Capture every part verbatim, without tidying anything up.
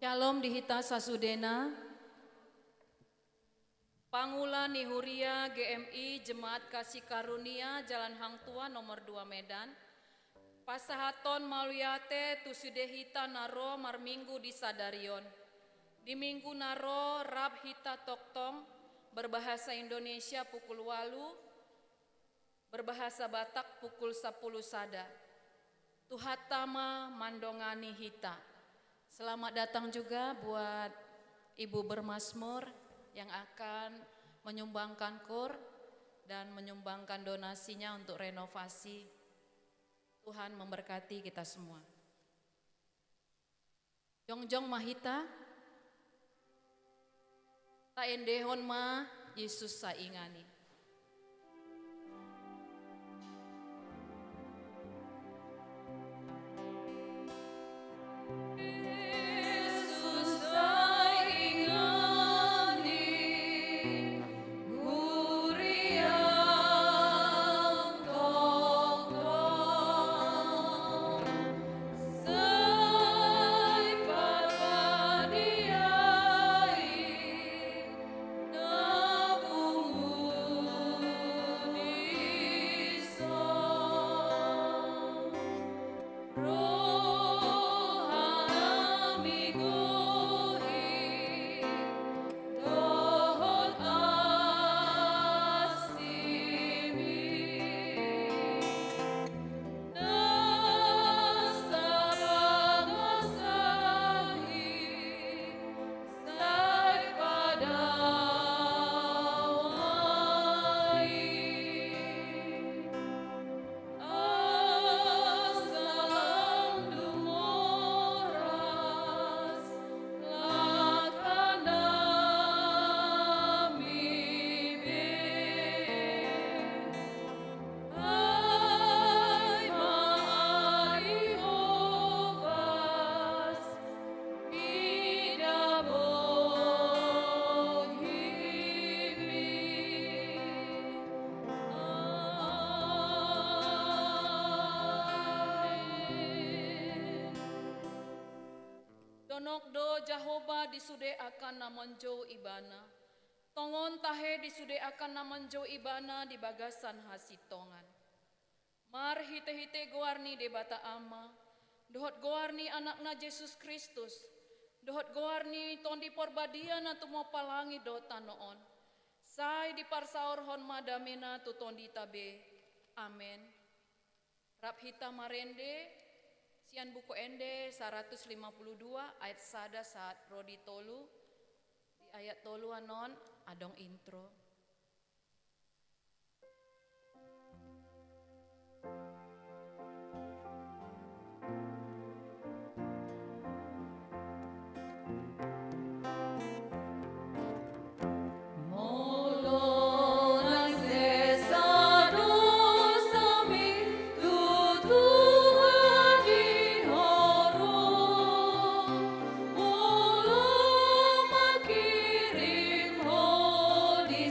Syalom di hita sasudena. Pangula ni Huria G M I Jemaat Kasih Karunia Jalan Hang Tuah nomor dua Medan, pasahathon mauliate tu sude hita na ro marminggu di sadari on. Di minggu na ro rap hita tongtong berbahasa Indonesia pukul walu, berbahasa Batak pukul sapuluh sada. Tuhanta ma mandongani hita. Selamat datang juga buat Ibu Bermazmur yang akan menyumbangkan koor dan menyumbangkan donasinya untuk renovasi. Tuhan memberkati kita semua. Jongjong ma hita, taendehon ma Jesus saingan i. Donok do Jahowa di sude angka na manjou Ibana. Tongon tahe di sude angka na manjou Ibana di bagasan hasintongan. Marhitehite goar ni Debata Ama, dohot goar ni Anakna Jesus Kristus, dohot goar ni Tondi Parbadia na tumompa langit dohot tano on, sai diparsaorhon ma damena tu tondita be. Amen. Rap hita marende sian Buku Ende saratus lima puluh dua ayat sada sahat ro di tolu. Di ayat tolu annon adong intro. Molo naeng sesa dosami tu Tuhan di horong, molo mangkirim ho di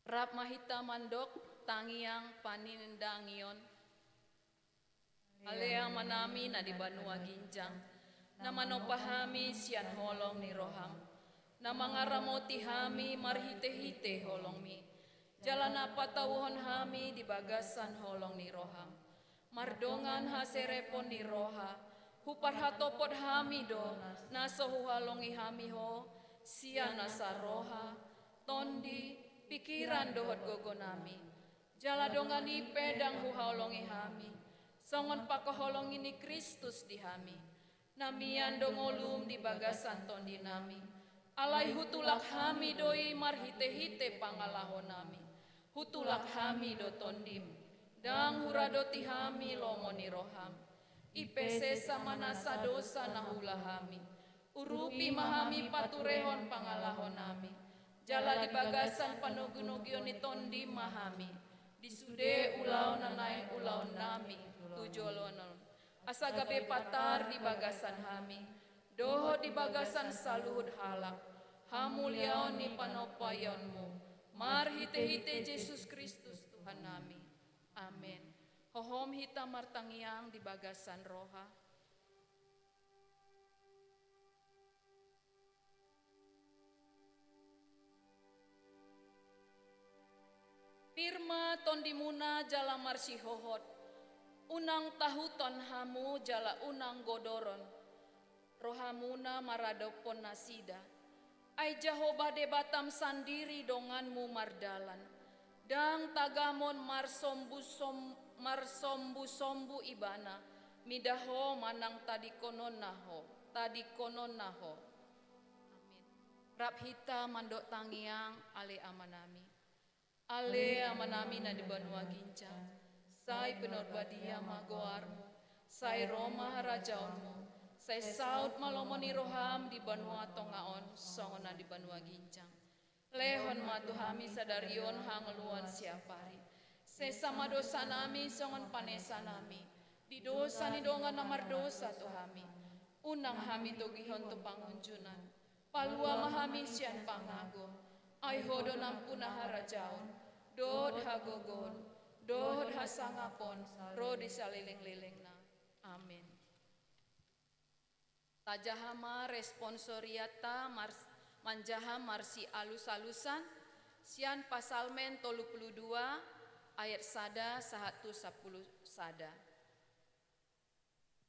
Rap ma hita mandok tangiang panindangion. Ale Amanami na di banua ginjang, na manompa hami sian holong ni roham, na mangaramoti hami marhitehite holongmi, jala na patauhon hami di bagasan holong ni roham. Mardongan haserepon ni roha, huparhatopot hami do na so huhalongi hami ho, sian nasa roha, tondi, pikiran dohot gogonami. Jala dongan i pe ndang huhaholongi hami, songon pangkaholongi ni Kristus di hami. Na mian do ngolum di bagasan tondinami. Alai hutulak hami do i marhitehite pangalahonami. Hutulak hami do tondim, ndang huradoti hami lomo ni roham. I pe sesa ma nasa dosa na huula hami. Urupi ma hami paturehon pangalahonami, jala di bagasan panogunoguion ni tondim ma hami, di sude ulaon na naeng ulaonnami tu joloan on. Asa gabe patar di bagasan hami, dohot di bagasan saluhut halak, hamuliaon ni panompaionmu, marhitehite Jesus Kristus Tuhannami. Amen. Hohom hita martangiang di bagasan roha. Pir ma tondimuna jala marsihohot, unang tahuton hamu jala unang godoron rohamuna maradophon nasida. Ai Jahowa Debatam sandiri donganmu mardalan. Ndang tagamon marsombu-som-, marsombusombu Ibana, mida ho manang tadingkononna ho, tadingkononna ho. Amin. Rap hita mandok tangiang, Ale Amanami. Ale Amanami na di banua ginjang, sai pinarbadia ma goarmu, sai ro ma harajaonmu, sai saut ma lomo ni roham di banua tonga on, songon na di banua ginjang. Lehon ma tu hami sadari on hangoluan siapari. Sesa ma dosanami songon panesanami di dosa ni dongan na mardosa tu hami. Unang hami togihon tu pangunjunan. Palua ma hami sian pangago. Ai ho do nampuna harajaon, dohot hagogoon, dohot hasangapon, ro di salelenglelengna. Amin. Tajaha ma responsorianta mars-, manjaha marsialusalusan sian Psalmen tolu pulu dua ayat sada sahat tu sampulu sada.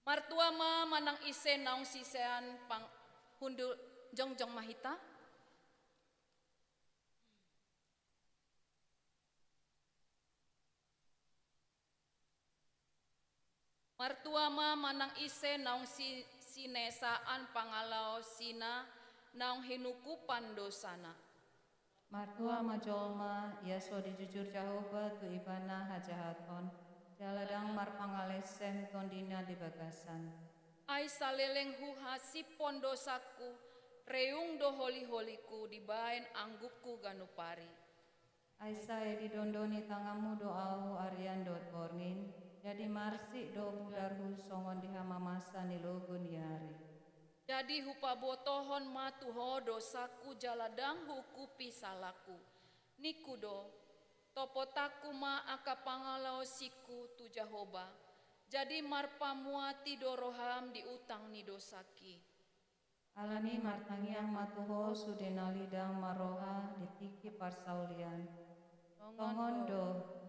Martua ma manang ise naung sisean pang-, hundul, jongjong ma hita. Martua ma manang ise naung si-, sinesaan pangalaosina naung hinukupan dosana. Martua ma jolma, ia so dijujur Jahowa tu ibana hajahaton, jala ndang marpangalesem tondina di bagasan. Ai saleleng huhasiphon dosangku, reung do holiholiku dibaen anggukku ganup ari. Ai sai didondoni tanganmu do ahu arian dohot borngin, jadi marsik do mudarhu songon di hamamasa ni logo ni ari. Jadi hupabotohon ma tu ho dosangku jala ndang huukupi salangku. Ningku do, topotanku ma angka pangalaosingku tu Jahowa, jadi marpamuati do roham di utang ni dosangki. Alani martangiang ma tu ho sude na lidang marroha di tingki parsaulian. Tongon do,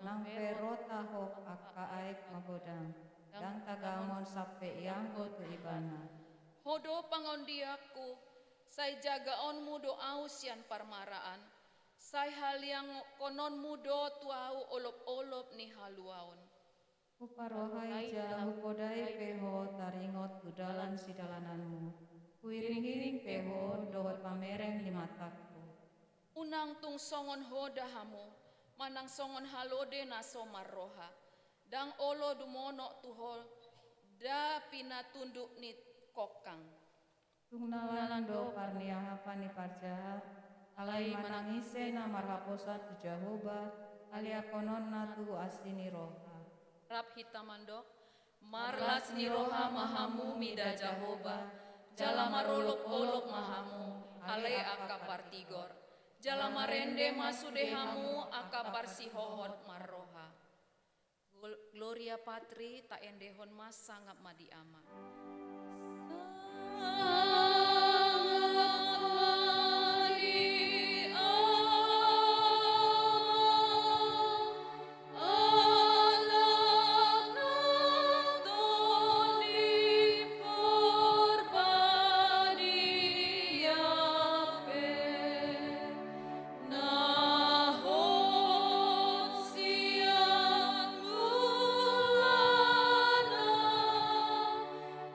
nang pe ro tahop angka aek magodang, ndang tagamon sampe ianggo tu ibana. Ho do pangondianku, sai jagaonmu do ahu sian parmaraan, sai haliangkononmu do tu ahu olopolop ni haluaon. Huparrohai jala hupodai pe ho taringot tu dalan sidalananmu. Huiringiring pe ho dohot pamereng ni matangku. Unang tung songon hoda hamu, manang songon halode na so marroha. Ndang olo dumonok tu ho nda pinatunduk ni kongkang. Tung nalang do parniahapan ni parjahat, alai manang ise na marhaposan tu Jahowa, haliangkononna tu asi ni roha. Rap hita mandok, marlas ni roha ma hamu mida Jahowa, jala marolopolop ma hamu, ale angka partigor. Jala marende ma sude hamu angka parsihohot marroha. Gol-, Gloria Patri, taendehon ma sangap ma di Ama. Sangap ma di Ama.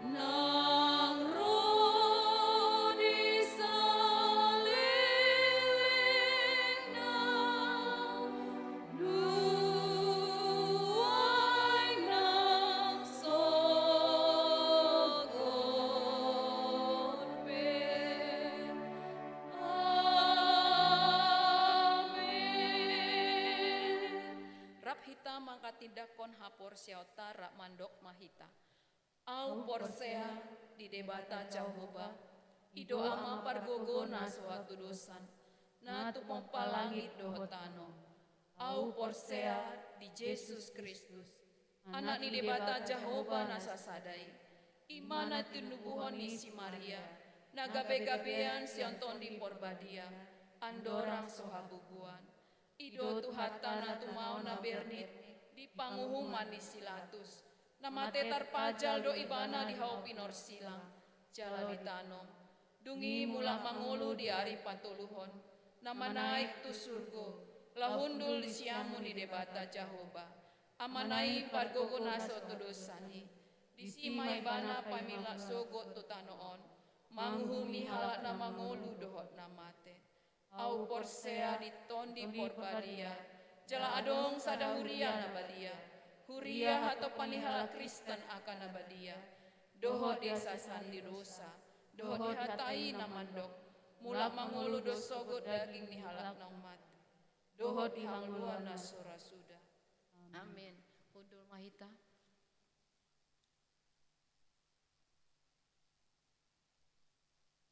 Nang ro di salelengna, nuaeng nang sogot pe. Amen. Rap hita manghatindanghon haporseaonta, rap mandok ma hita. Ahu porsea di Debata Jahowa, i do Ama pargogo na so hatudosan, na tumompa langit dohot tano. Ahu porsea di Jesus Kristus, Anak ni Debata Jahowa na sasada i, i ma na tinubuhon ni si Maria, na gabegabean sian Tondi Porbadia, andorang so habubuan. I do Tuhanta na tumaon na bernit di panguhuman ni si Latus, na mate tarpajal do ibana di hau pinorsilang, jala ditanom. Dung i mulak mangolu di ari patoluhon, na manaek tu surgo, laho hundul di siamun ni Debata Jahowa, Amana i pargogo na so hatudosan i. Disi ma ibana paimilak sogot tu tano on, manguhumi halak na mangolu dohot na mate. Ahu porsea di Tondi Porbadia, jala adong sada huria na badia, huria hatompa ni halak Kristen angka na badia, dohot di hasasahan ni dosa, dohot di hata i na mandok, mulak mangolu do sogot daging ni halak naung mate, dohot di hangoluan na so ra suda. Amin. Hundul ma hita.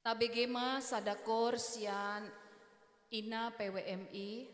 Tabege ma sada koor sian Ina P W M I.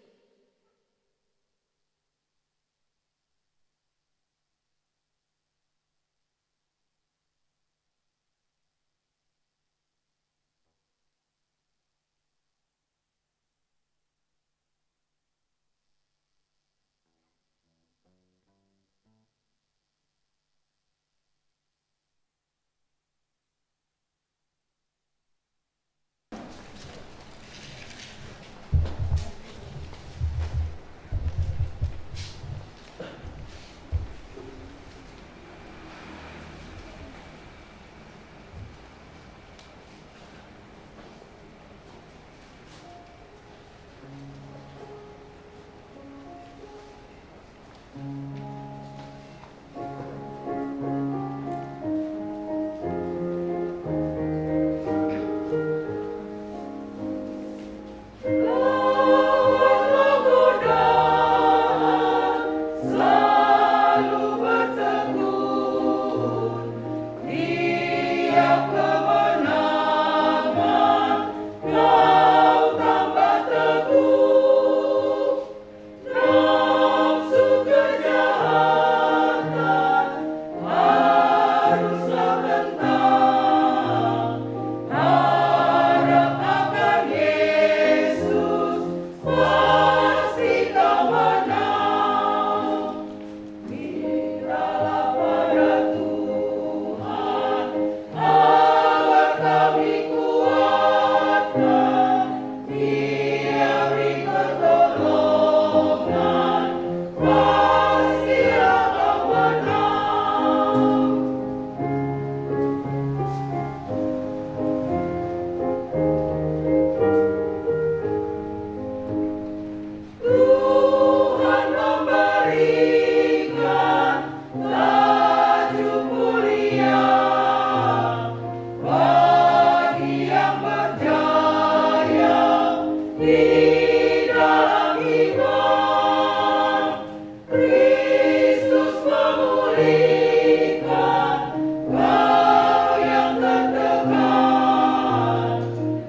Tuhan memberikan baju mulia bagi yang berjaya di dalam iman. Kristus memulihkan kau yang tertekan.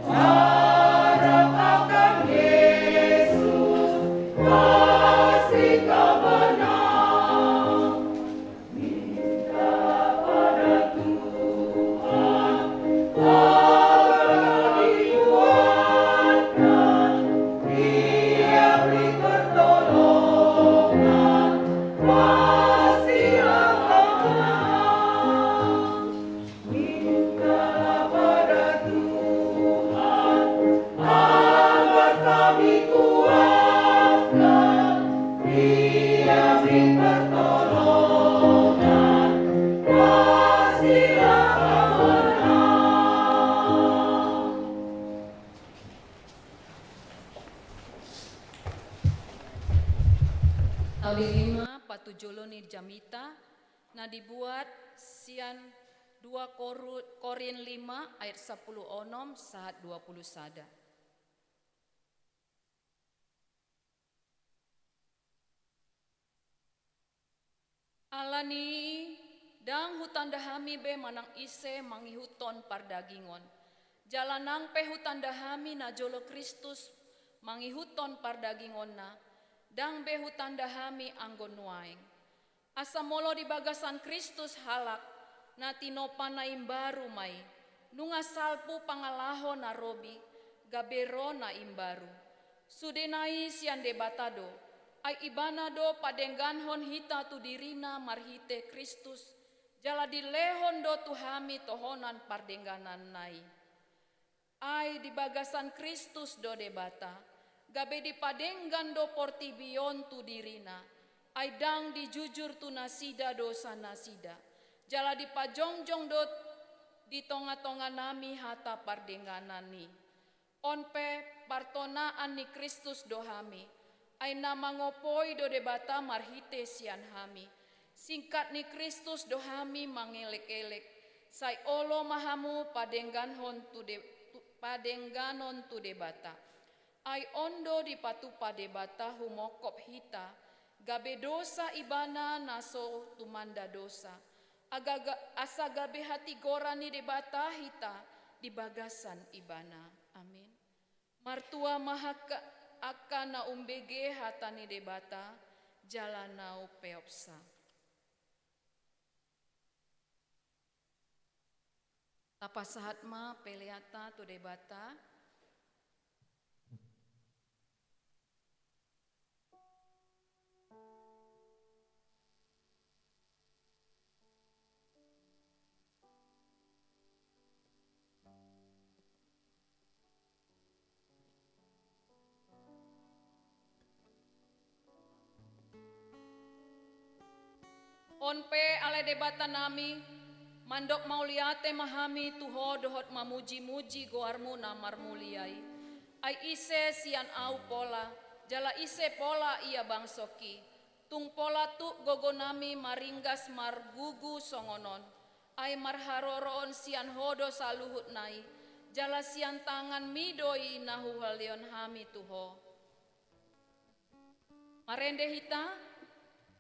Harap akan Kali lima, patujolo ni jamita, na dibuat sian dua Koru-, Korin lima ayat sampulu onom sahat dua pulu sada. Alani i, ndang hutanda hami be manang ise mangihuthon pardagingon. Jala nang pe hutanda hami najolo Kristus mangihuthon pardagingonna, ndang be hutanda hami anggo nuaeng. Asa molo di bagasan Kristus halak, na tinopa na imbaru ma i, nunga salpu pangalaho na robi, gabe ro na imbaru. Sudena i sian Debata do, ai Ibana do padengganhon hita tu diriNa marhite Kristus, jala dilehon do tu hami tohonan pardenggananna i. Ai di bagasan Kristus do Debata, gabe dipadenggan do portibi on tu diriNa, ai ndang dijujur tu nasida dosanasida, jala dipajongjong do di tongatonganami hata pardengganan i. On pe partonaan ni Kristus do hami, ai na mangopoi do Debata marhite sian hami. Singkat ni Kristus do hami mangelekelek, sai olo ma hamu padengganhon tu De-, tu-, padengganon tu Debata. Ai on do dipatupa Debata humongkop hita, gabe dosa Ibana na so tumanda dosa. Aga ga-, asa gabe hatigoran ni Debata hita di bagasan Ibana. Amin. Martua ma angka, angka na umbege hata ni Debata, jala na umpeopsa. Tapasahat ma peleanta tu Debata. On pe ale Debatanami, mandok mauliate ma hami tu Ho dohot mamujimuji goarMu na marmulia i. Ai ise sian ahu pola, jala ise pola ia bangsongki. Tung pola tuk gogonami maringgas margugu songon on. Ai marharoroon sian Ho do saluhutna i, jala sian tanganMi do i na huhalehon hami tu Ho. Marende hita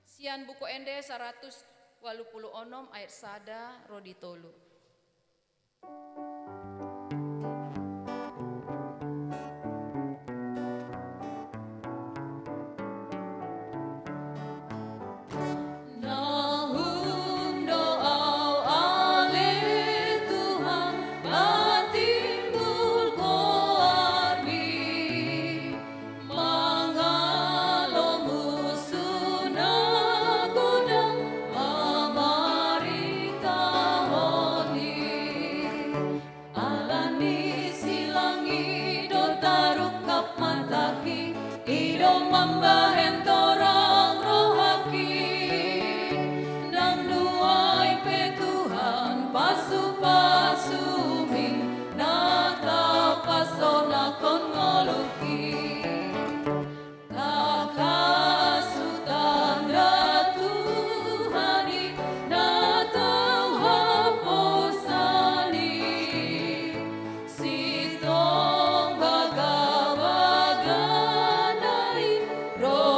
sian Buku Ende saratus ualu pulu onom ayat sada ro di tolu. Naung do ahu ale Tuhan, patimbul goarMi, mangalo musu na godang mamaritahon i. Alani silang i do tarungkap matangki, i do mambahen torang rohangki. Ndang nuaeng pe Tuhan pasupasuMi, na tapasonangkon ngolungki. Tangkas hutanda Tuhan i na tau haposan i. Sintong bagabagana i ro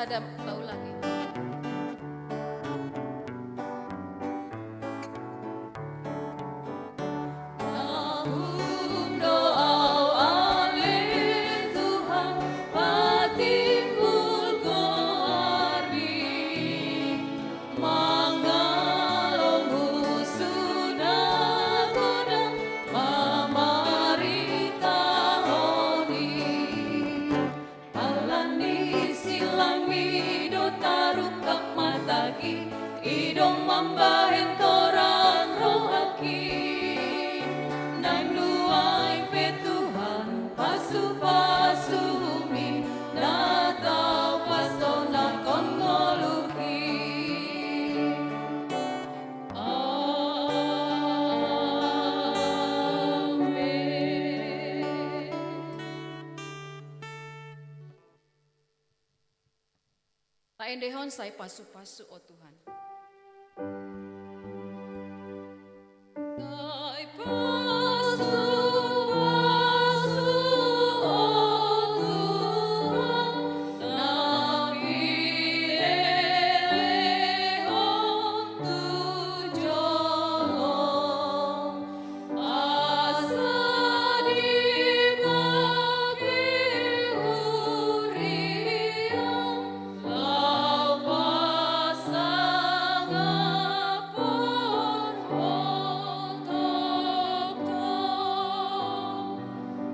Ada, taulangi. Naung do au ale Tuhan patimbul goarmi, mangalong husu na godang mamaritahon i. Alani silangmi do tarungkap matangki, i do mambahen torang rohangki. Nang nuaeng pe Tuhan pasupasumi, na tau pasonangkon ngoluhi. Amen. Taendehon sai pasupasu, o Tuhan. Sai pasupasu, o Tuhan, na pinelehon tu jolom. Asa dipake huriaM laho pasangaphon Ho tongtong.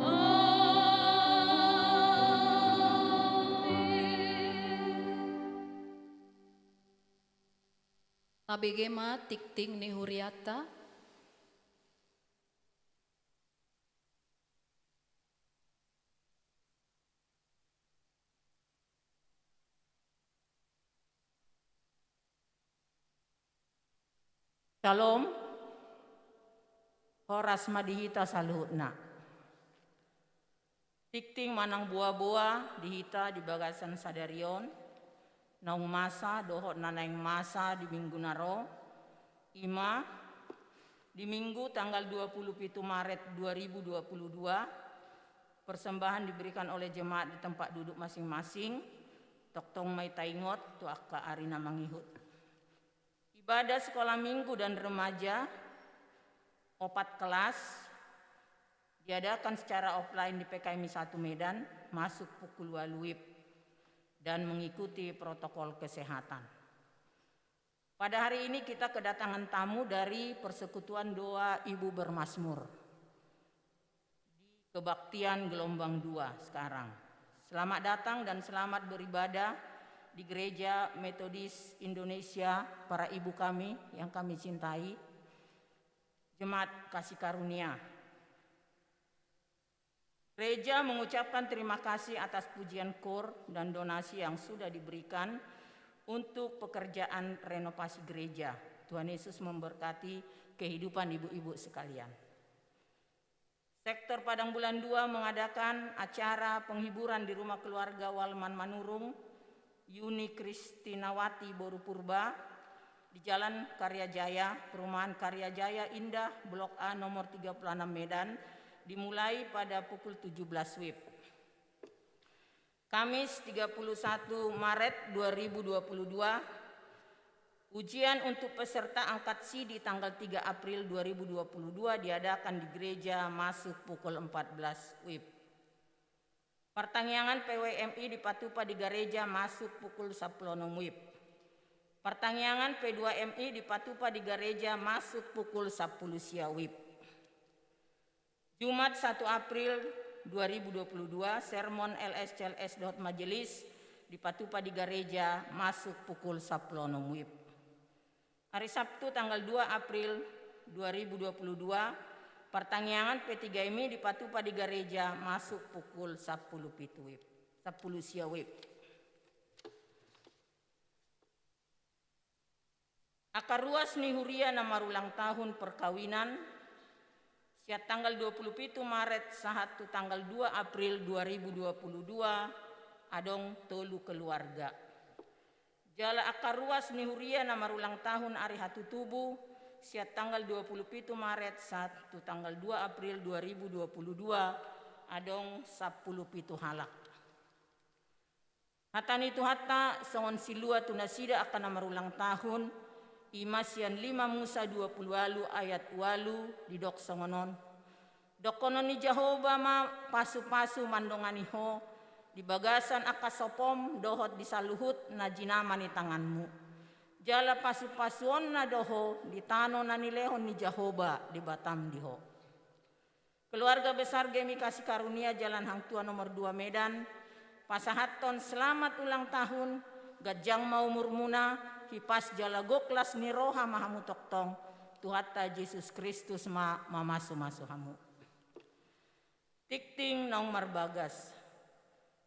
Amen. Tabege ma tingting ni hurianta. Syalom. Horas ma di hita saluhutna. Tingting manang boaboa di hita di bagasan sadari on, naung masa dohot na naeng masa di minggu na ro, i ma di Minggu tanggal dua puluh pitu Maret dua ribu dua puluh dua, persembahan diberikan oleh jemaat di tempat duduk masing-masing, tongtong ma i taingot tu angka ari na mangihut. Ibadah Sekolah Minggu dan Remaja, opat kelas, diadakan secara offline di P K M I satu Medan, masuk pukul walu WIB, dan mengikuti protokol kesehatan. Pada hari ini kita kedatangan tamu dari Persekutuan Doa Ibu Bermazmur di kebaktian gelombang dua sekarang. Selamat datang dan selamat beribadah di Gereja Metodis Indonesia, para ibu kami yang kami cintai, Jemaat Kasih Karunia. Gereja mengucapkan terima kasih atas pujian koor dan donasi yang sudah diberikan untuk pekerjaan renovasi gereja. Tuhan Yesus memberkati kehidupan ibu-ibu sekalian. Sektor Padang Bulan dua mengadakan acara penghiburan di rumah keluarga Walman Manurung, Yuni Kristinawati boru Purba, di Jalan Karya Jaya, Perumahan Karya Jaya Indah, Blok A, nomor tiga puluh enam, Medan, dimulai pada pukul tujuh belas WIB. Kamis, tiga puluh satu Maret dua ribu dua puluh dua, ujian untuk peserta angkat sidi tanggal tiga April dua ribu dua puluh dua diadakan di gereja, masuk pukul empat belas WIB. Partangiangan P W M I dipatupa di gareja, masuk pukul sampulu onom WIB. Partangiangan P dua M I dipatupa di gareja, masuk pukul sampulu sia WIB. Jumat, satu April dua ribu dua puluh dua, sermon L S C L S dohot majelis dipatupa di gareja, masuk pukul sampulu onom WIB. Hari Sabtu, tanggal dua April dua ribu dua puluh dua, partangiangan P tiga M I dipatupa di gareja, masuk pukul sampulu pitu WIB, sampulu sia WIB. Angka ruas ni huria na marulang tahun perkawinan, sian tanggal dua puluh pitu Maret sahat tu tanggal dua April dua ribu dua puluh dua, adong tolu keluarga. Jala angka ruas ni huria na marulang tahun ari hatutubu, sian tanggal dua puluh pitu Maret sahat tu tanggal dua April dua ribu dua puluh dua, adong sampulu pitu halak. Hata ni Tuhanta songon silua tu nasida angka na marulang tahun, i ma sian lima Musa dua pulu ualu ayat ualu, didok songon on: Dohonon ni Jahowa ma pasupasu mandongani ho di bagasan angka sopom dohot di saluhut na jinama ni tanganmu. Jala pasupasuonna do ho di tano na nilehon ni Jahowa Debatam di ho. Keluarga besar GMI Kasih Karunia Jalan Hang Tuah nomor dua Medan, pasahathon selamat ulang tahun, ganjang ma umurmuna, hipas jala gok las ni roha ma hamu tongtong, Tuhanta Jesus Kristus ma mamasumasu hamu. Tingting naung marbagas.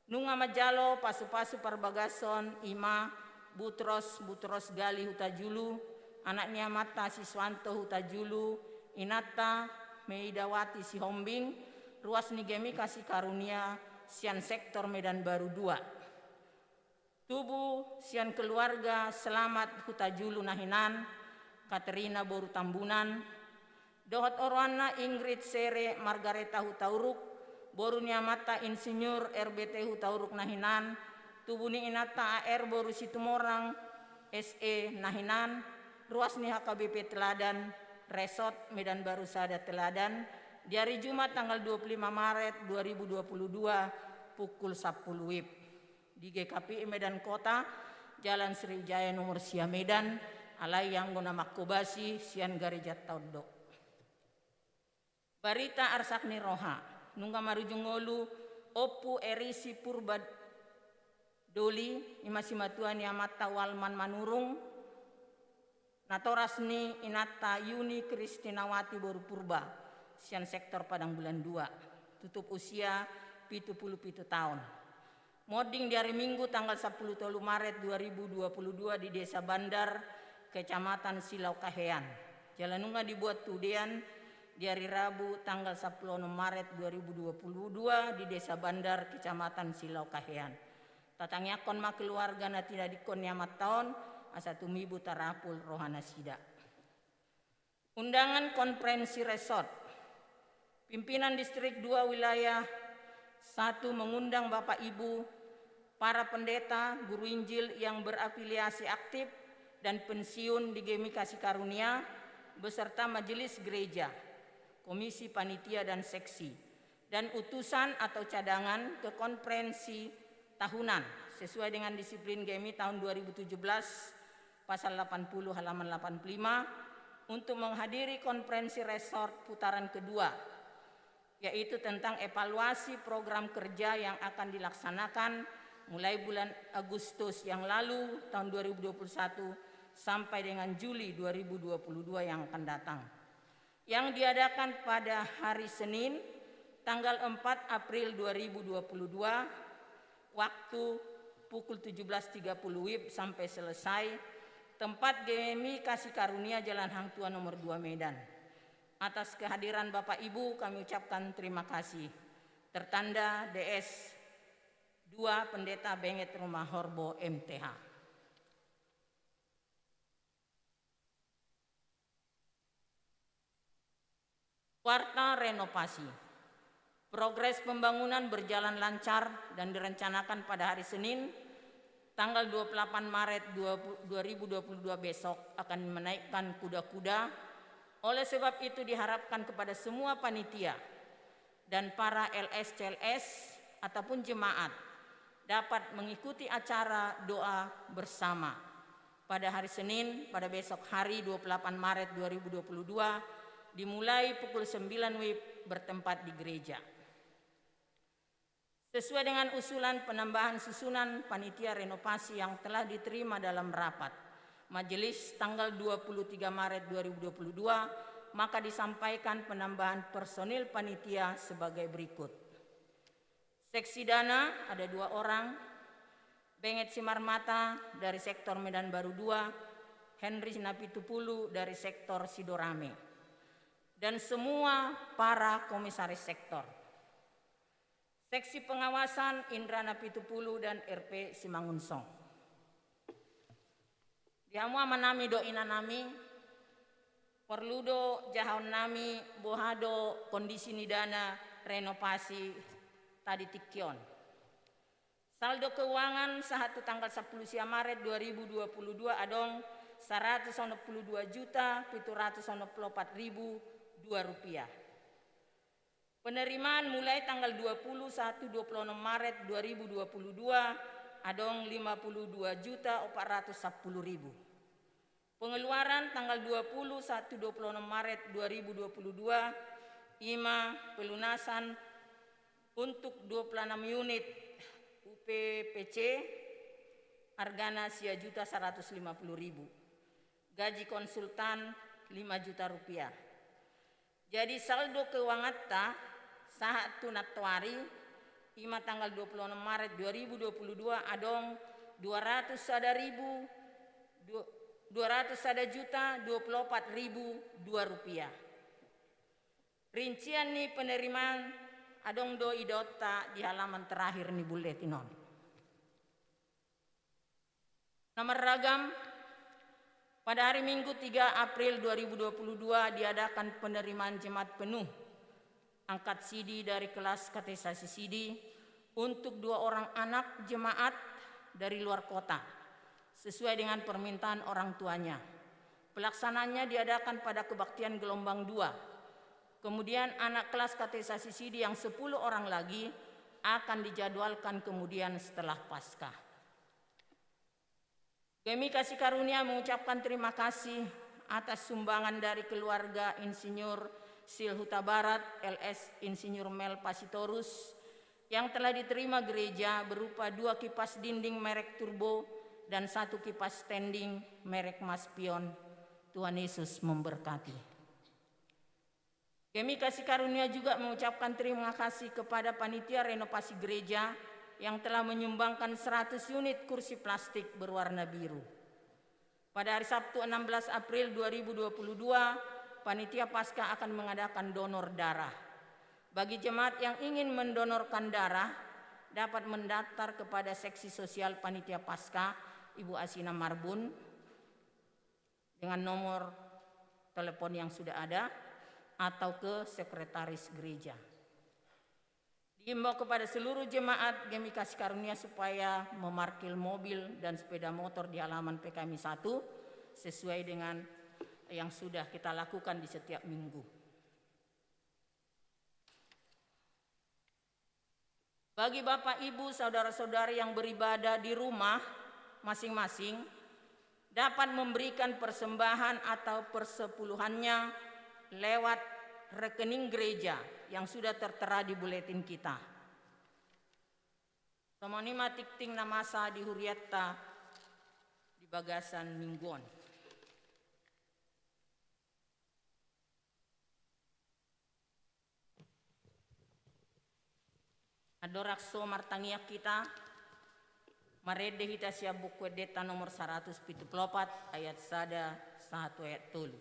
Nunga manjalo pasupasu parbagason i ma Butros, Butros Gali Hutajulu, anak ni amanta Siswanto Hutajulu, inanta Meidawati Sihombing, ruas ni GMI Kasih Karunia sian sektor Medan Baru dua. Tubu sian keluarga Selamat Hutajulu na hinan, Katerina boru Tambunan, dohot oroanna Ingrid Sere Margareta Hutauruk, boru ni amanta Insinyur R B T Hutauruk na hinan, tubu ni inanta A R boru Situmorang S E na hinan, ruas ni H K B P Teladan, Resort Medan Baru Sada Teladan, di hari Jumat tanggal dua puluh lima Maret dua ribu dua puluh dua, pukul sampulu WIB. Di GKPI Medan Kota, Jalan Sriwijaya nomor sia Medan, alai anggo na manghobasi sian garejanta on do. Barita arsak ni roha, nunga marujung ngolu Ompu Erisi Purba Doli, i ma simatua ni amanta Walman Manurung, natoras ni inanta Yuni Kristinawati boru Purba, sian sektor Padang Bulan dua, tutup usia pitu pulu pitu taon. Monding di hari Minggu tanggal sampulu tolu Maret dua ribu dua puluh dua di Desa Bandar, Kecamatan Silau Kahean. Jala nunga dibuat tudean di hari Rabu tanggal sampulu onom Maret dua ribu dua puluh dua di Desa Bandar, Kecamatan Silau Kahean. Tatangiangkon ma keluarga na tinadingkon ni amanta on, asa tumibu tarapul roha nasida. Undangan konferensi resort. Pimpinan Distrik dua Wilayah satu mengundang Bapak Ibu, para pendeta, guru Injil yang berafiliasi aktif dan pensiun di GMI Kasih Karunia, beserta majelis gereja, komisi panitia dan seksi, dan utusan atau cadangan ke konferensi tahunan sesuai dengan disiplin GMI tahun dua ribu tujuh belas, pasal delapan puluh halaman delapan puluh lima, untuk menghadiri konferensi resort putaran kedua, yaitu tentang evaluasi program kerja yang akan dilaksanakan mulai bulan Agustus yang lalu tahun dua ribu dua puluh satu sampai dengan Juli dua ribu dua puluh dua yang akan datang, yang diadakan pada hari Senin, tanggal empat April dua ribu dua puluh dua, waktu pukul tujuh belas tiga puluh WIB sampai selesai, tempat GMI Kasih Karunia, Jalan Hang Tuah nomor dua, Medan. Atas kehadiran Bapak Ibu kami ucapkan terima kasih. Tertanda D S dua, Pendeta Benget Rumahorbo, M T H. Warta renovasi. Progres pembangunan berjalan lancar dan direncanakan pada hari Senin, tanggal dua puluh delapan Maret dua ribu dua puluh dua besok akan menaikkan kuda-kuda. Oleh sebab itu diharapkan kepada semua panitia dan para L S C L S ataupun jemaat dapat mengikuti acara doa bersama pada hari Senin, pada besok hari dua puluh delapan Maret dua ribu dua puluh dua, dimulai pukul sembilan WIB bertempat di gereja. Sesuai dengan usulan penambahan susunan panitia renovasi yang telah diterima dalam rapat majelis tanggal dua puluh tiga Maret dua ribu dua puluh dua, maka disampaikan penambahan personil panitia sebagai berikut. Seksi Dana ada dua orang, Benget Simarmata dari sektor Medan Baru dua, Henry Napitupulu dari sektor Sidorame, dan semua para komisaris sektor. Seksi Pengawasan Indra Napitupulu dan R P Simangunsong. Di hamu amanami dohot inanami, porlu do jahaonnami boha do kondisi ni dana renovasi tadi tingki on. Saldo keuangan sahat tu tanggal sampulu sia Maret dua ribu dua puluh dua adong saratus onom pulu dua juta pitu ratus onom pulu opat ribu dua rupiah. Penerimaan mulai tanggal dua pulu sahat tu dua pulu onom Maret dua ribu dua puluh dua adong lima pulu dua juta opat ratus sampulu ribu. Pengeluaran tanggal dua pulu sahat tu dua pulu onom Maret dua ribu dua puluh dua, ima pelunasan untuk dua pulu enam unit U P P C, argana sia juta saratus lima pulu ribu. Gaji konsultan lima juta rupiah. Jadi saldo keuanganta sahat tu nantoari, ima tanggal dua pulu onom Maret dua ribu dua puluh dua adong dua ratus sada ribu, du-, dua ratus sada juta dua pulu opat ribu dua rupiah. Rincian ni penerimaan adong do idaonta di halaman terakhir ni bulletin on. Na marragam, pada hari Minggu tiga April dua ribu dua puluh dua diadakan penerimaan jemaat penuh angkat sidi dari kelas katekisasi sidi untuk dua orang anak jemaat dari luar kota, sesuai dengan permintaan orang tuanya. Pelaksanaannya diadakan pada kebaktian gelombang dua. Kemudian anak kelas katekisasi sidi yang sepuluh orang lagi akan dijadwalkan kemudian setelah Paskah. GMI Kasih Karunia mengucapkan terima kasih atas sumbangan dari keluarga Insinyur Sil Huta Barat, L S Insinyur Mel Pasitorus, yang telah diterima gereja berupa dua kipas dinding merek Turbo dan satu kipas standing merek Maspion. Tuhan Yesus memberkati. GMI Kasih Karunia juga mengucapkan terima kasih kepada panitia renovasi gereja yang telah menyumbangkan seratus unit kursi plastik berwarna biru. Pada hari Sabtu enam belas April dua ribu dua puluh dua, panitia Paskah akan mengadakan donor darah. Bagi jemaat yang ingin mendonorkan darah, dapat mendaftar kepada seksi sosial panitia Paskah, Ibu Asina Marbun, dengan nomor telepon yang sudah ada atau ke sekretaris gereja. Diimbau kepada seluruh jemaat GMI Kasih Karunia supaya memarkir mobil dan sepeda motor di halaman P K M I satu sesuai dengan yang sudah kita lakukan di setiap minggu. Bagi bapak, ibu, saudara-saudari yang beribadah di rumah masing-masing, dapat memberikan persembahan atau persepuluhannya lewat rekening gereja yang sudah tertera di buletin kita. Songon i ma tingting na masa di hurianta di bagasan minggu on. Andorang so martangiang hita, marende hita sian Buku Endenta nomor saratus pitu pulu opat, ayat sada sahat tu ayat tolu.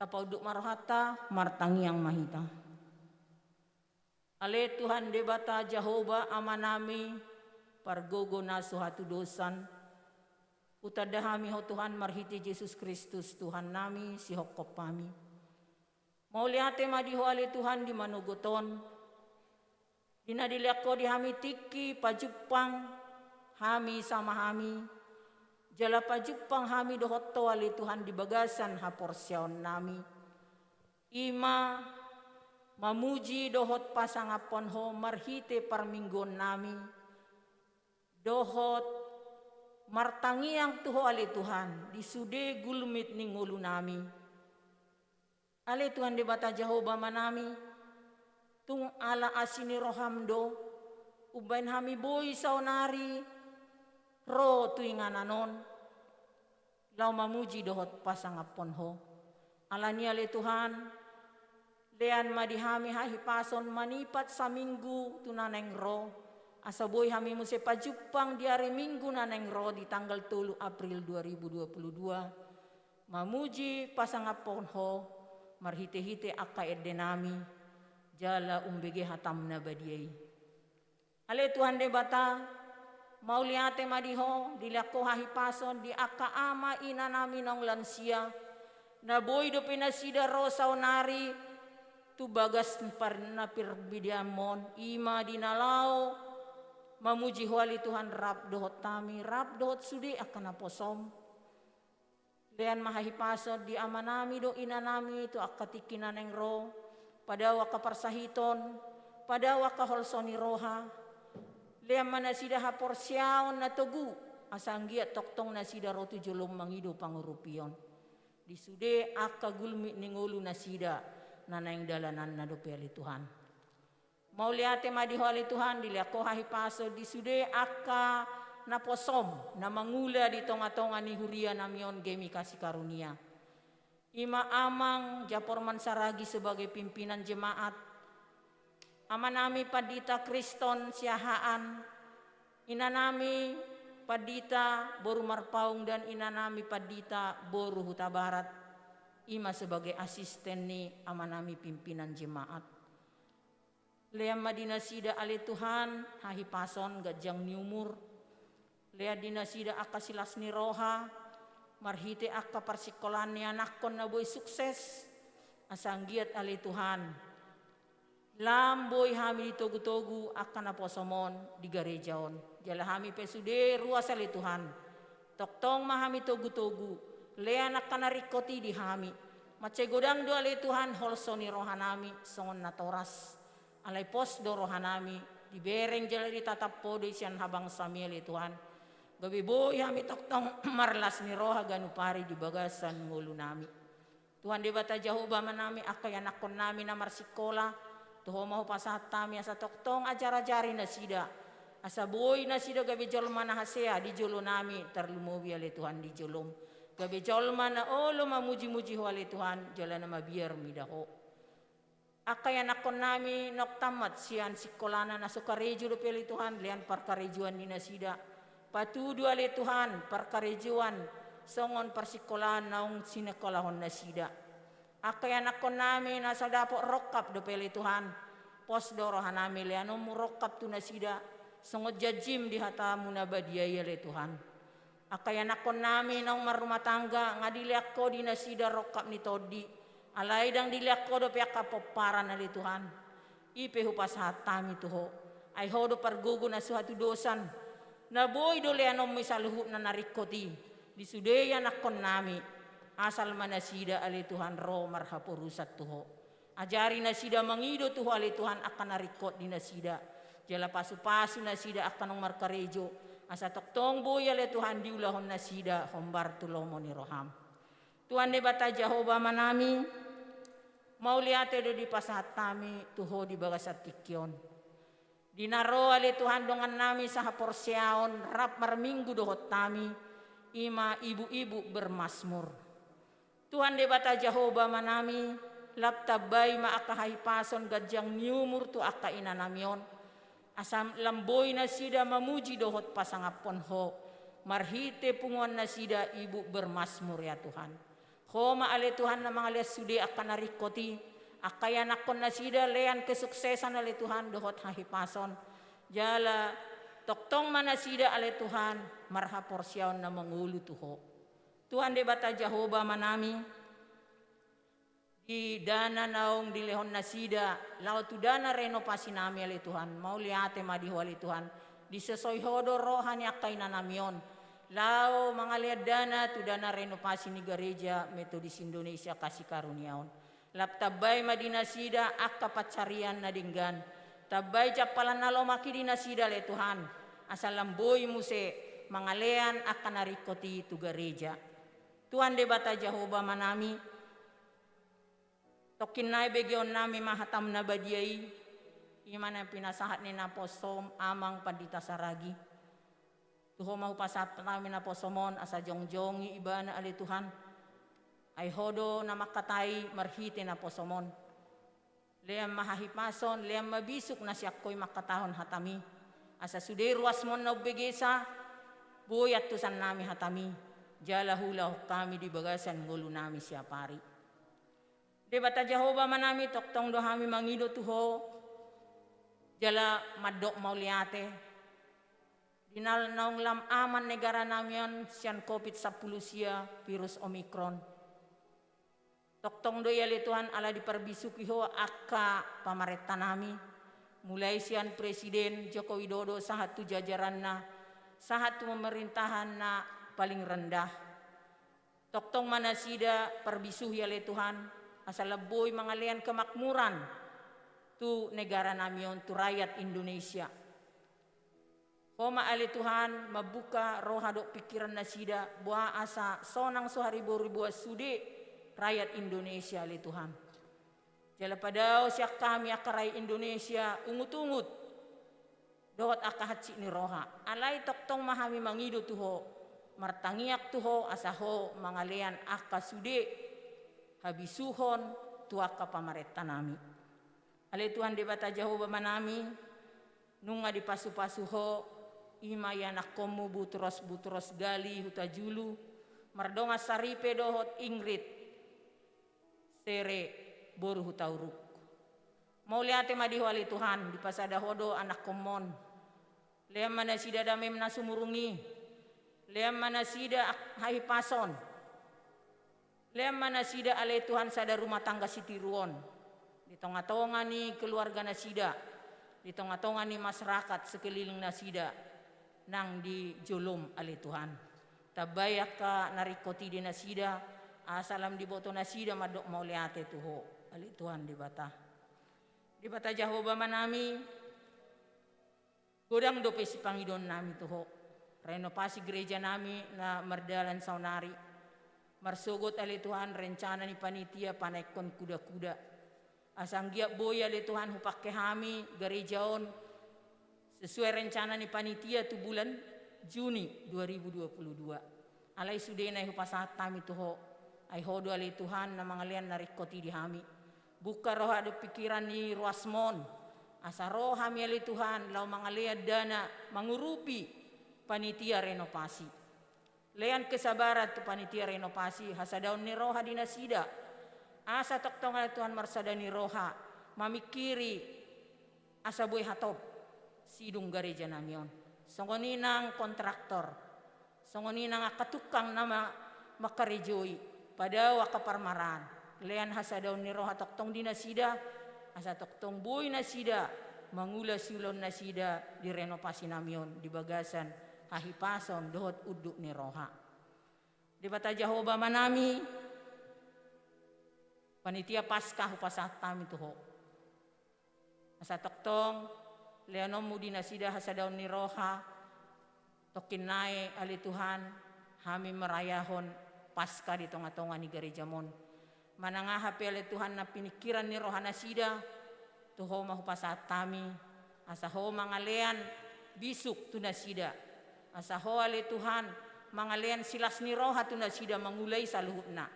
Paunduk ma rohanta, martangiang ma hita. Ale Tuhan Debata Jahowa Amanami, pargogo na so hatudosan, hutanda hami Ho Tuhan marhite Jesus Kristus Tuhannami, sihophop hami. Mauliate ma di Ho ale Tuhan di manogot on, di na dilean Ho di hami tingki pajumpang hami sama hami, jala pajumpang hami dohot Ho ale Tuhan di bagasan haporseaonnami. I ma mamuji dohot pasangaphon Ho marhite parmingguonnami, dohot martangiang tu Ho ale Tuhan di sude gulmit ni ngolunami. Ale Tuhan Debata Jahowa Amanami, tung ala asi ni roham do umbahen hami boi saonari ro tu inganan on, laho mamuji dohot pasangaphon Ho. Alani i ale Tuhan, lean ma di hami hahipason manipat saminggu tu na naeng ro, asa boi hami muse pajumpang di ari Minggu na naeng ro di tanggal tolu April dua ribu dua puluh dua, mamuji pasangaphon Ho marhitehite angka endenami, jala umbege hatam na badia i. Ale Tuhan Debata, mauliate ma di Ho, dilean Ho hahipason di angka ama inanami naung lansia, na boi dope nasida ro saonari tu bagas par-, na parbidianmon, i ma di na laho mamuji Ho ale Tuhan rap dohot hami, rap dohot sude angka naposom. Lean ma hahipason di amanami dohot inanami tu angka tingki na naeng ro, padao angka parsahiton, padao angka holso ni roha. Lean ma nasida haporseaon na togu, asa anggiat tongtong nasida ro tu jolom mangido pangurupion di sude angka gulmit ni ngolu nasida na naeng dalananna dope ale Tuhan. Mauliate ma di Ho ale Tuhan, dilean Ho hahipason di sude angka naposom na mangula di tongatonga ni hurianami on G M I K Sikarunia. I ma Amang Japorman Saragi sebagai pimpinan jemaat, amanami Pandita Kriston Siahaan, inanami Pandita boru Marpaung dan inanami Pandita boru Hutabarat, i ma sebagai asisten ni amanami pimpinan jemaat. Lean ma di nasida ale Tuhan hahipason ganjang ni umur. Lean di nasida angka silas ni roha marhite angka parsingkolaan ni anakkon na boi sukses. Asa anggiat ale Tuhan, lam boi hami ditogutogu angka naposom on di gareja on. Jala hami pe sude ruas ale Tuhan, tongtong ma hami togutogu. Lean angka na ringkot i di hami. Mansai godang do ale Tuhan holso ni rohanami songon natoras. Alai pos do rohanami, dibereng jala ditatap Ho do i sian habangsami ale Tuhan. Gabe boi hami tongtong marlas ni roha ganup ari di bagasan ngolunami. Tuhan Debata Jahowa Amanami, angka ianakkonnami na marsingkola, tu Ho ma hupasahat hami asa tongtong ajarajari nasida, asa boi nasida gabe jolma na hasea di jolonami, tarlumobi ale Tuhan di jolom. Gabe jolma na olo mamujimuji Ho ale Tuhan, jala na mabiar mida Ho. Angka ianakkonnami naung tammat sian singkolana na so karejo dope ale Tuhan, lean parkarejoan ni nasida. Patudu ale Tuhan parkarejoan songon parsingkolaan naung sininkolahon nasida. Angka ianakkonnami na so dapot rongkap dope ale Tuhan, pos do rohanami leanonmu rongkap tu nasida songon janjim di hatamu na badia i ale Tuhan. Angka ianakkonnami naung marrumah tangga, nga dilean Ho di nasida rongkap ni tondi, alai ndang dilean Ho dope angka pomparan ale Tuhan. I pe hupasahat hami tu Ho, ai Ho do pargogo na so hatudosan, na boi do leanonmu i saluhutna na ringkot i di sude ianakkonnami. Asal ma nasida ale Tuhan ro marhaporusan tu Ho. Ajari nasida mangido tu Ho ale Tuhan angka na ringkot di nasida. Jala pasupasu nasida angka naung markarejo, asa tongtong boi ale Tuhan diulahon nasida hombar tu lomo ni roham. Tuhan Debata Jahowa Amanami, mauliate do dipasahat hami tu Ho di bagasan tingki on. Di na ro ale Tuhan dongannami sahaporseaon rap marminggu dohot hami, i ma ibu-ibu bermasmur. Tuhan Debata Jahowa Amanami, lam tambai ma angka hahipason ganjang ni umur tu angka inanami on, asa lam boi nasida mamuji dohot pasangaphon Ho marhite punguan nasida ibu bermasmur ya Tuhan. Ho ma ale Tuhan na mangalean sude angka na ringkot i, angka ianakhon nasida lean kesuksesan ale Tuhan dohot hahipason. Jala tongtong ma nasida ale Tuhan marhaporseaon na mangolu tu Ho. Tuhan Debata Jahowa Amanami, di dana naung dilehon nasida laho tu dana renovasi nami ale Tuhan, mauliate ma di Ho ale Tuhan. Disosoi Ho do roha ni angka inanami on laho mangalean dana tu dana renovasi ni Gareja Metodis Indonesia Kasih Karunia on. Lam tambai ma di nasida angka pansarian na denggan. Tambai jampalan na lomak i di nasida ale Tuhan, asa lam boi muse mangalean angka na ringkot i tu gareja. Tuhan Debata Jahowa Amanami, tongkin nai begeonnami ma hataM na badia i, i ma na pinasahat ni naposoM Amang Pandita Saragi. Tu Ho ma hupasahat hami naposoM on asa jongjongi ibana ale Tuhan. Ai Ho do na mangkatai marhite naposoM on. Lean ma hahipason, lean ma bisuk na sian Ho i mangkatahon hataMi. Asa sude ruasMon na umbegesa, boi antusannami hataMi, jala huulahon hami di bagasan ngolunami siapari. Debata Jahowa Amanami, tongtong do hami mangido tu Ho, jala mandok mauliate. Di na naung lam aman negaranami on sian Covid sampulu sia virus Omikron. Tongtong do i ale Tuhan ala diparbisuhi Ho angka pamarentanami, mulai sian Presiden Joko Widodo sahat tu jajaranna, sahat tu pemerintahan na paling rendah. Tongtong ma nasida parbisuhi ale Tuhan, asa lam boi mangalean kemakmuran tu negaranami on, tu rakyat Indonesia. Ho ma ale Tuhan mambuka roha dohot pingkiran nasida, boha asa sonang so haribo-riboan sude rakyat Indonesia ale Tuhan. Jala padao sian hami angka rakyat Indonesia ungut-ungut dohot angka hansit ni roha. Alai tongtong ma hami mangido tu Ho, martangiang tu Ho asa Ho mangalean angka sude habisuhon tu angka pamarentanami. Ale Tuhan Debata Jahowa Amanami, nunga dipasu-pasu Ho, i ma ianakhonMu Butros-Butros Gali Hutajulu, mardongan saripe dohot Ingrid Sere boru Hutauruk. Mauliate ma di Ho ale Tuhan, dipasada Ho do anakhonMon. Lean ma nasida dameM na sumurung i. Lean ma nasida ak-, hahipason. Lean ma nasida ale Tuhan sada rumah tangga sitiruon. Di tonga-tonga ni keluarga nasida, di tonga-tonga ni masyarakat sekeliling nasida nang di joloM ale Tuhan. Tambai angka na ringkot i di nasida, asa lam diboto nasida mandok mauliate tu Ho ale Tuhan Debata. Debata Jahowa Amanami, godang dope sipangidoonnami tu Ho. Renovasi gerejanami na mardalan saonari. Marsogot ale Tuhan rencana ni panitia panaekhon kuda-kuda. Asa anggiat boi ale Tuhan hupangke hami gareja on sesuai rencana ni panitia tu bulan Juni dua ribu dua puluh dua. Alai sudena i hupasahat hami tu Ho. Ai Ho do ale Tuhan na mangalean na ringkot i di hami. Buka roha dohot pingkiran ni ruasMon, asa ro hami ale Tuhan laho mangalean dana mangurupi panitia renovasi. Lean kesabaran tu panitia renovasi, hasadaon ni roha di nasida. Asa tongtong ale Tuhan marsada ni roha mamingkiri asa boi hatop sidung garejanami on. Songon i nang kontraktor, songon i nang angka tungkang na ma-, mangkarejoi, padao angka parmaraan. Lean hasadaon ni roha tongtong di nasida, asa tongtong boi nasida mangula siulaonnasida di renovasinami on di bagasan hahipason dohot unduk ni roha. Debata Jahowa Amanami, panitia Paskah hupasahat hami tu Ho. Asa tongtong leanonMu di nasida hasadaon ni roha, tongkin nai ale Tuhan, hami marayahon Paskah di tonga-tonga ni garejaMon. Manang aha pe ale Tuhan na piningkiran ni rohanasida, tu Ho ma hupasahat hami, asa Ho mangalean bisuk tu nasida. Asa Ho ale Tuhan mangalean silas ni roha tu nasida mangula i saluhutna.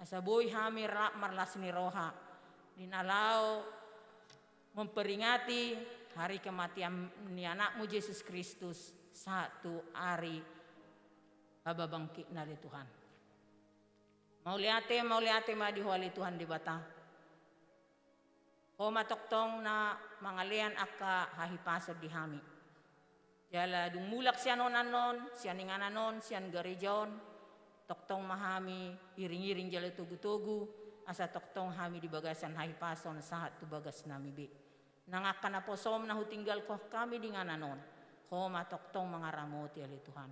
Asa boi hami rap marlas ni roha di na laho memperingati hari kematian ni AnakMu Jesus Kristus sahat tu hari hababangkitna ale Tuhan. Mauliate, mauliate ma di Ho ale Tuhan Debata. Ho ma tongtong na mangalean angka hahipason di hami. Jala dung mulak sian on annon, sian inganan on, sian gareja on, tongtong ma hami iring-iring jala togu-togu, asa tongtong hami di bagasan hahipason sahat tu bagas nami be. Nang angka naposom na hutinggalhon hami di inganan on, Ho ma tongtong mangaramoti ale Tuhan.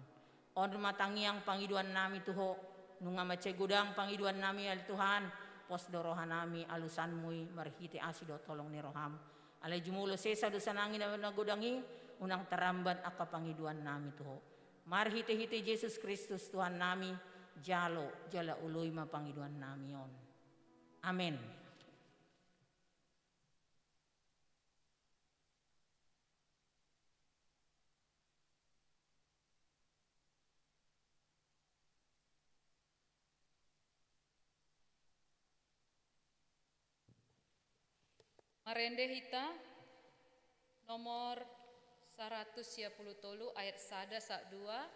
On ma tangiang pangidoan nami tu Ho, nunga mansai godang pangidoan nami ale Tuhan, pos do roha nami alusanmu i marhite asi dohot holong ni roham. Alai jumolo sesa dosa nami na godang i, unang tarambat angka pangidoan nami tu Ho. Marhite-hite Jesus Kristus Tuhan nami, jalo jala oloi ma pangidoan nami on. Amen. Marende hita nomor saratus sia pulu tolu ayat sada sahat dua,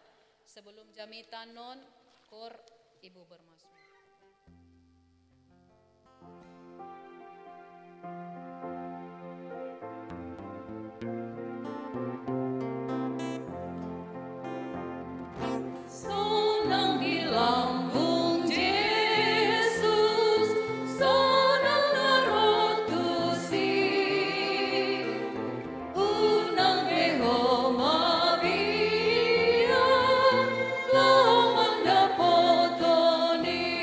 sebelum jamita annon, koor ibu bermasmur. Sonang di lambung Jesus, sonang na ro tusi. Unang be ho mabiar, laho mandapothon i.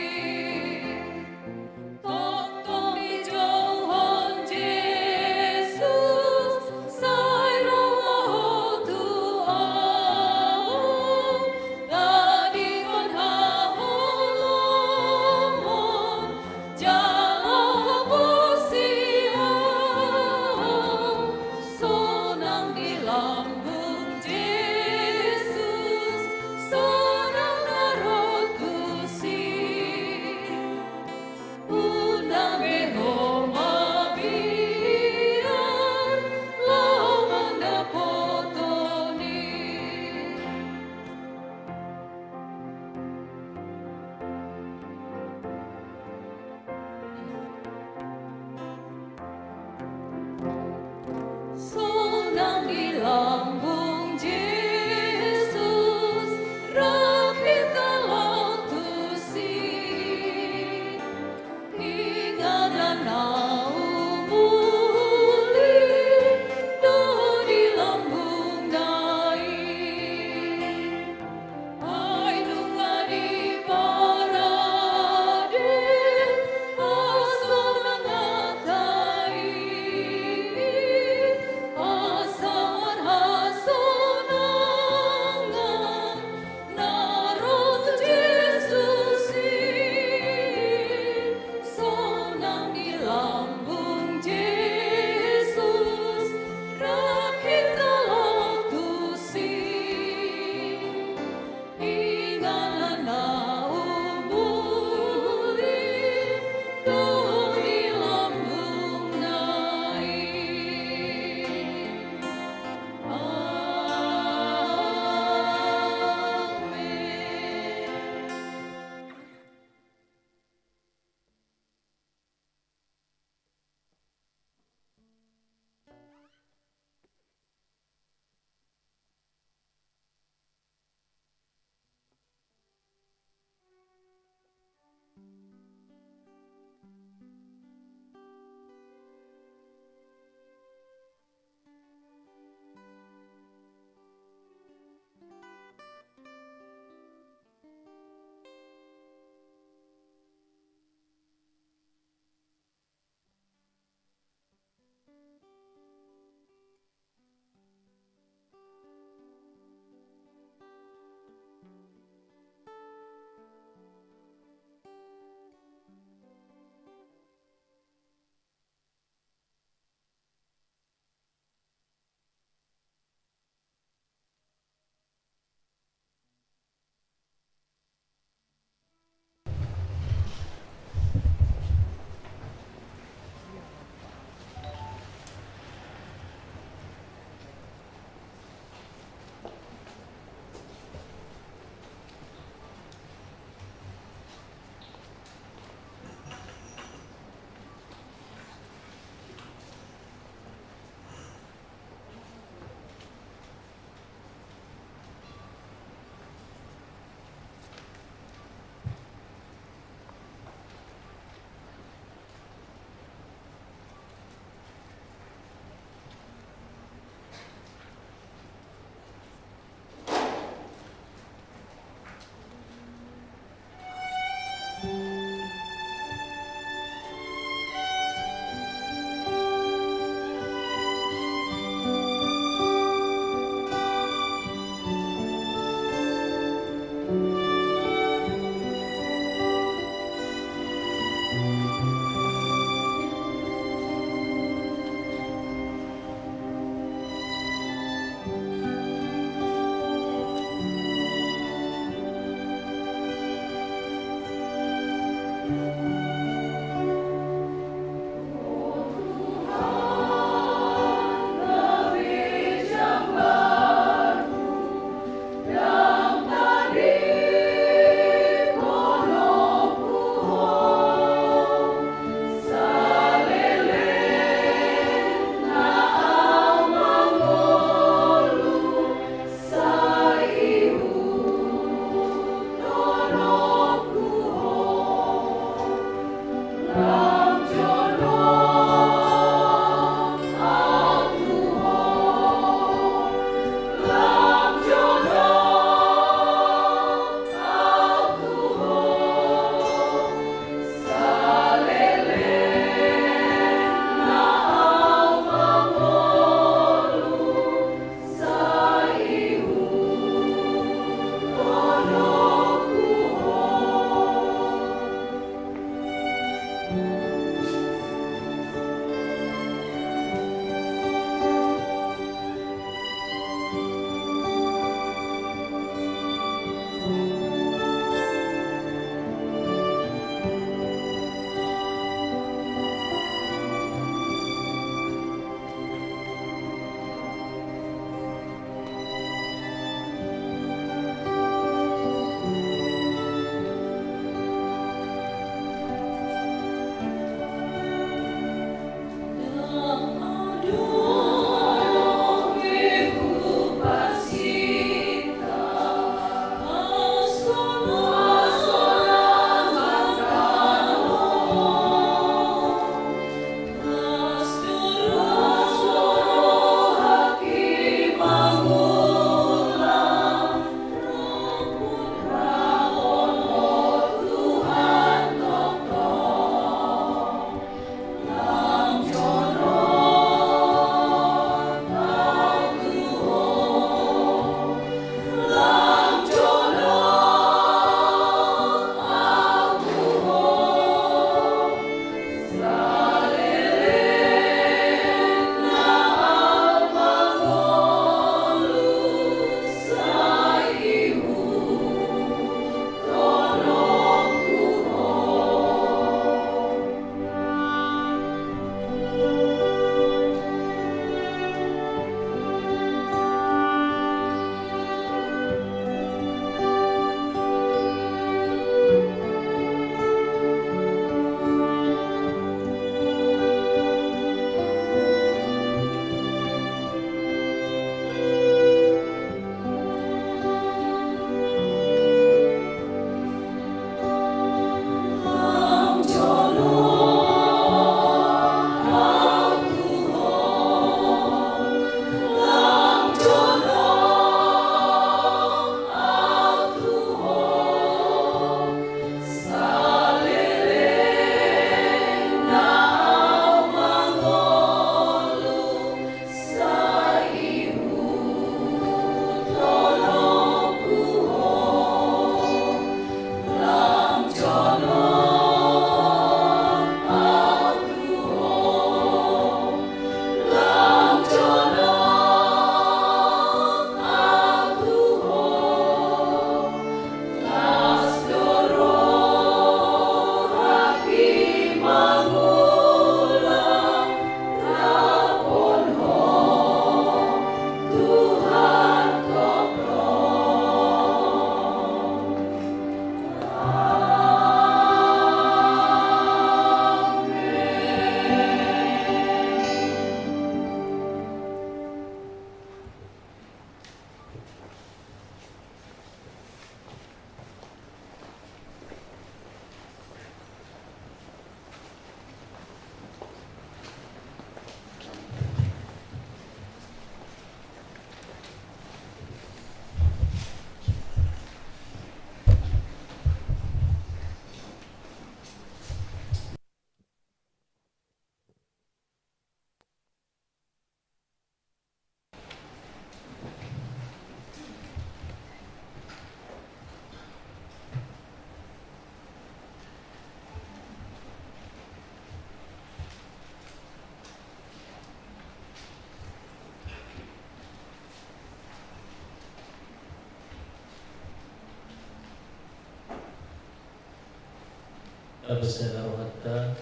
Tapasada rohanta,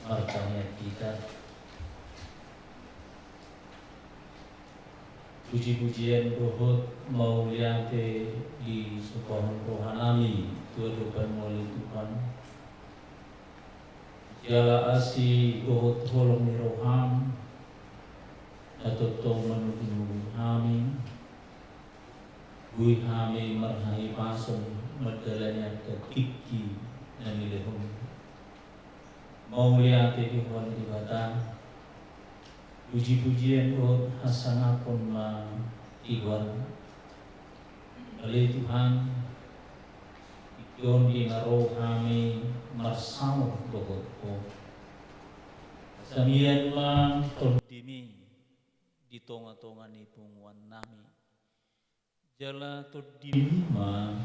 martangiang hita. Puji-pujian dohot mauliate disombahon rohanami tu adopanMu ale Tuhan. Jala asi dohot holong ni rohaM na tongtong manudunudu hami, boi hami marhahipason mandalani angka tingki na nilehonMu. Mauliate di Ho ale Debata, puji-pujian dohot hasangapon ma di goarMu. Ale Tuhan, di tingki on di na ro hami marsaor dohot Ho, asa mian ma TondiMi di tonga-tonga ni punguannami. Jala TondiMi ma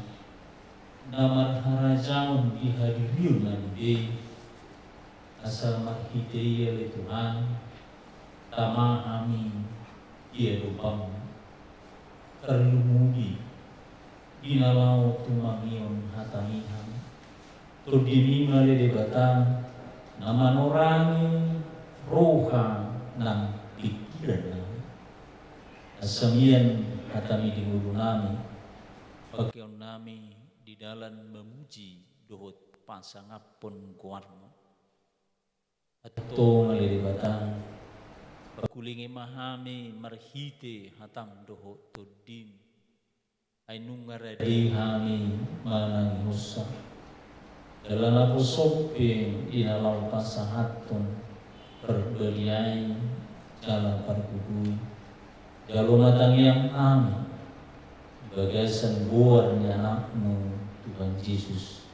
na marharajaon di hadirionnami be, asa marhite i ale Tuhan, tama hami di adopanMu, tarlumobi di na laho tumangihon hataMi hami. TondiMi ma ale Debata, na manorangi roha nang pingkirannami. Asa mian hataMi di ngolunami, pakeonnami di dalan mamuji dohot pasangaphon goarMu. Antong ale Debata, pakulingi ma hami marhite hataM dohot TondiM. Ai nunga rade hami manangihonsa. Jala naposo pe di na laho pasahathon parbadiai jala pargogoi. Jalo ma tangiang nami di bagasan goar ni AnakMu Tuhan Jesus.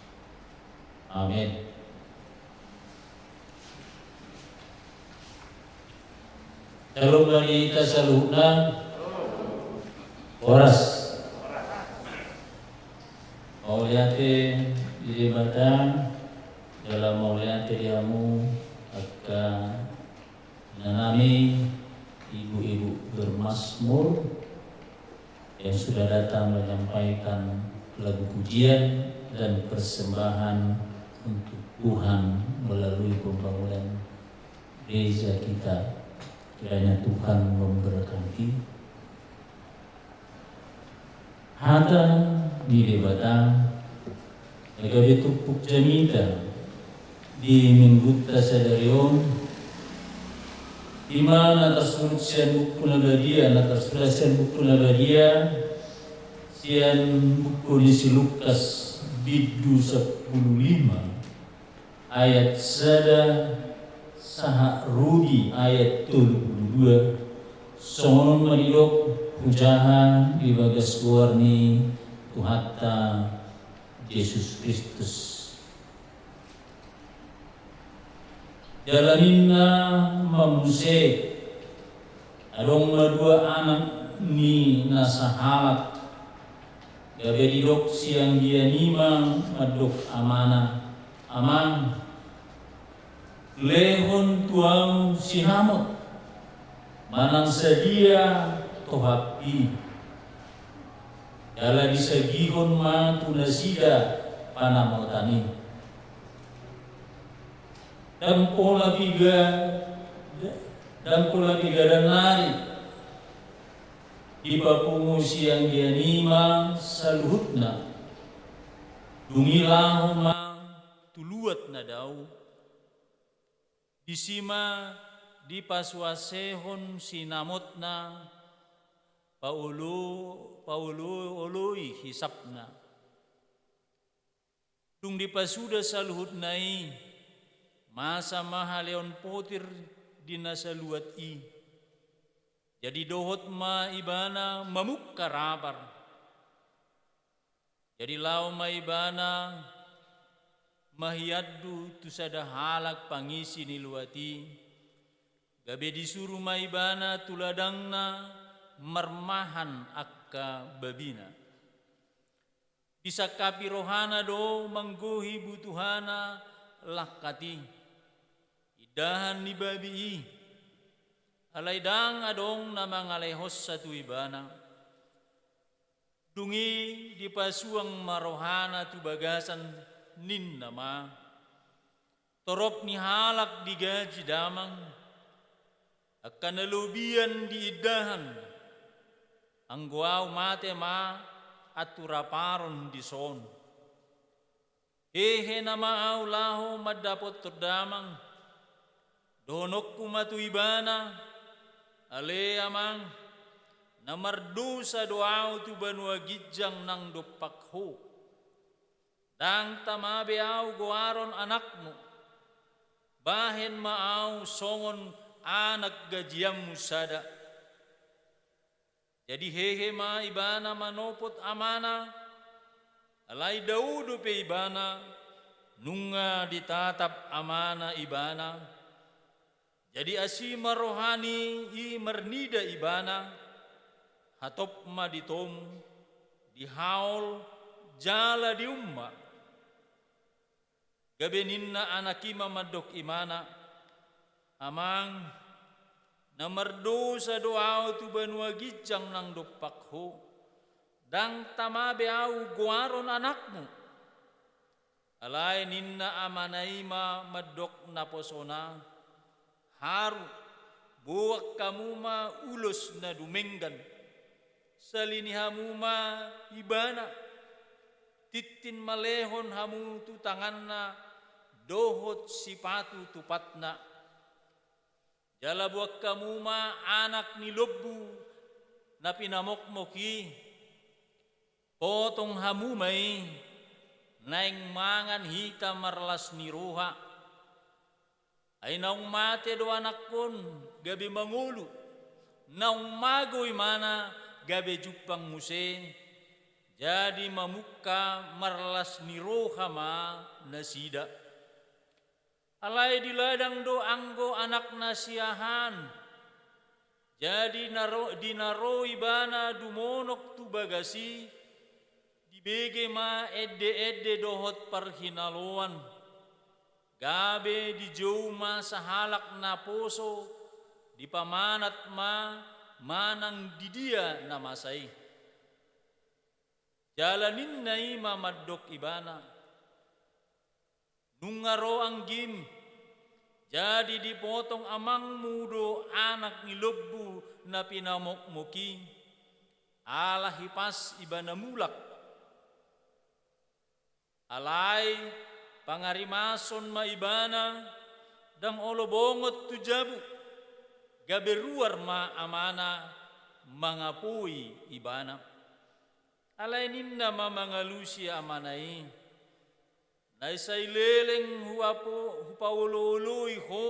Amen. Shalom ma di hita saluhutna. Horas. Mauliate di Debata, jala mauliate di hamu angka inanami, ibu-ibu bermasmur yang sudah datang menyampaikan lagu pujian dan persembahan untuk Tuhan melalui pembangunan gereja kita. Kiranya Tuhan memberkati. Hata ni Debata na gabe turpuk jamita di Minggunta sadari on, i ma na tarsurat sian Buku na Badia, na tarsurat sian Buku na Badia, sian buku ni si Lukas, bindu sampulu lima, ayat sada sahat ro di ayat tolu pulu dua. Songon on ma didok hujaha di bagas goar ni Tuhanta Jesus Kristus. Jala ninna ma muse, adong ma dua anak ni na sahalak. Gabe didok sian dia i ma mandok amana, Amang, lehon tu ahu sinamot manang sadia tohap i. Jala disagihon ma tu nasida panamotan i. Ndang pola piga, ndang pola piga dan nari dipapungu sian dia i ma saluhutna. Dung i laho ma tu luat na dao. Disi ma dipasuasehon sinamotna, paolo, paolo-oloi hisapna. Dung dipasuda saluhutna i, masa ma haleon potir di na saluat i. Jadi dohot ma ibana mamungka rapar. Jadi laho ma ibana mahiandu tu sada halak pangisi ni luat i, gabe disuru ma ibana tu ladangna marmahan angka babina. Disangkapi rohana do manggohi butuhana langkat i, indahan ni babi i, alai ndang adong na mangalehonsa tu ibana. Dung i dipasuang ma rohana tu bagasan, ninna ma, Torop ni halak digaji damang, angka na lobian diindahan, anggo ahu mate ma anturaparon dison. Hehe nama ahu laho mandapothon damang, dohononku ma tu ibana, ale amang, na mardosa do ahu tu banua ginjang nang dompak ho. Ndang tama be ahu goaron anakmu. Bahen ma ahu songon anak gajianmu sada. Jadi hehe ma ibana manopot amana, alai dao dope ibana, nunga ditatap amana ibana. Jadi asi ma rohani i marnida ibana, hatop ma di tomu, di haol, jala di umma. Gabe ninna anak i ma mandok ibana, amang, na mardosa do ahu tu banua ginjang nang dompak ho, ndang tama be ahu goaron anakmu. Alai ninna amana i ma mandok naposona, haru, boan hamu ma ulos na dumenggan. Salini hamu ma ibana, tintin ma lehon hamu tu tanganna dohot sipatu tu patna. Jala boan hamu ma anak ni lombu na pinamokmok i, potong hamu ma i, naeng mangan hita marlas ni roha. Ai naung mate do anakkon gabe mangolu, naung mago ibana gabe jumpang muse, jadi mamungka marlas ni roha ma nasida. Alai diladang do anggo anakna siahaan. Jadi na ro, di na ro ibana dumonok tu bagas i, dibege ma ende-ende dohot parhinaloan. Gabe dijou ma sahalak naposo, dipamanat ma manang di dia na masa i. Jala ninna i ma mandok ibana, nunga ro anggim, jadi dipotong amangmu do anak ni lombu na pinamokmok i, ala hipas ibana mulak. Alai pangarimason ma ibana, ndang olo bongot tu jabu, gabe ruar ma amana mangapoi ibana. Alai ninna ma mangalusi amana i, na sai leleng huapo, hupaolo-oloi ho,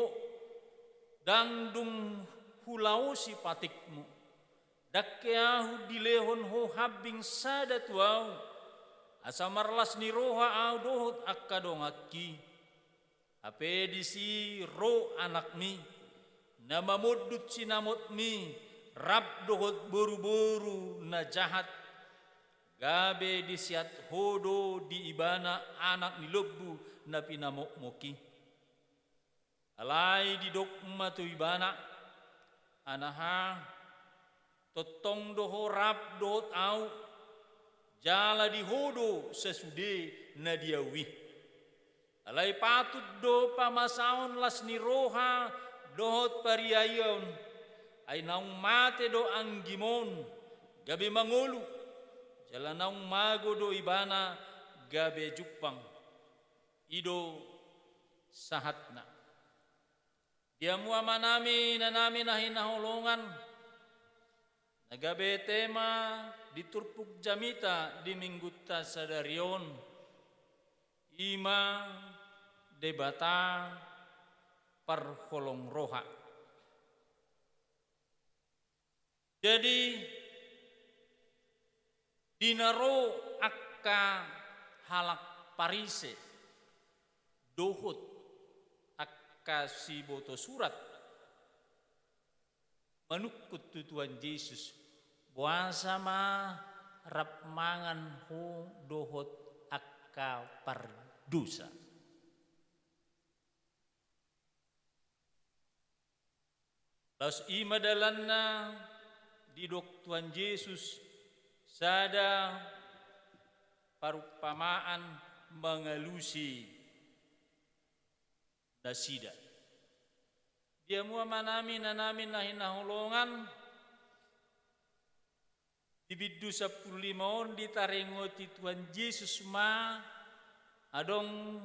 ndang dung hulaosi patikmu. Ndang ke ahu dilehon ho hambing sada tu ahu, asa marlas ni roha ahu dohot angka donganki. Hape disi ro anakmi, na mamondut sinamotmi, rap dohot boru-boru na jahat, gabe diseat ho do di ibana anak ni lombu na pinamokmok i. Alai didok ma tu ibana, anaha, tongtong do ho rap dohot ahu, jala di ho do sasude na di ahu i. Alai patut do pamasaon las ni roha dohot pariaon, ai naung mate do anggim on, gabe mangolu, jala naung mago do ibana gabe jumpang. I do sahatna. Di hamu amanami, inanami na hinaholongan, na gabe tema di turpuk jamita di minggunta sadari on, i ma Debata parholong roha. Jadi, di na ro angka halak Parise dohot angka siboto surat manungkun tu Tuhan Jesus, boasa ma rap mangan ho dohot angka pardosa. Laos i ma dalanna didok Tuhan Jesus sada parumpamaan mangalusi nasida. Di hamu amanami, inanami na hinaholongan, di bindu sampulu lima on ditaringoti Tuhan Jesus ma adong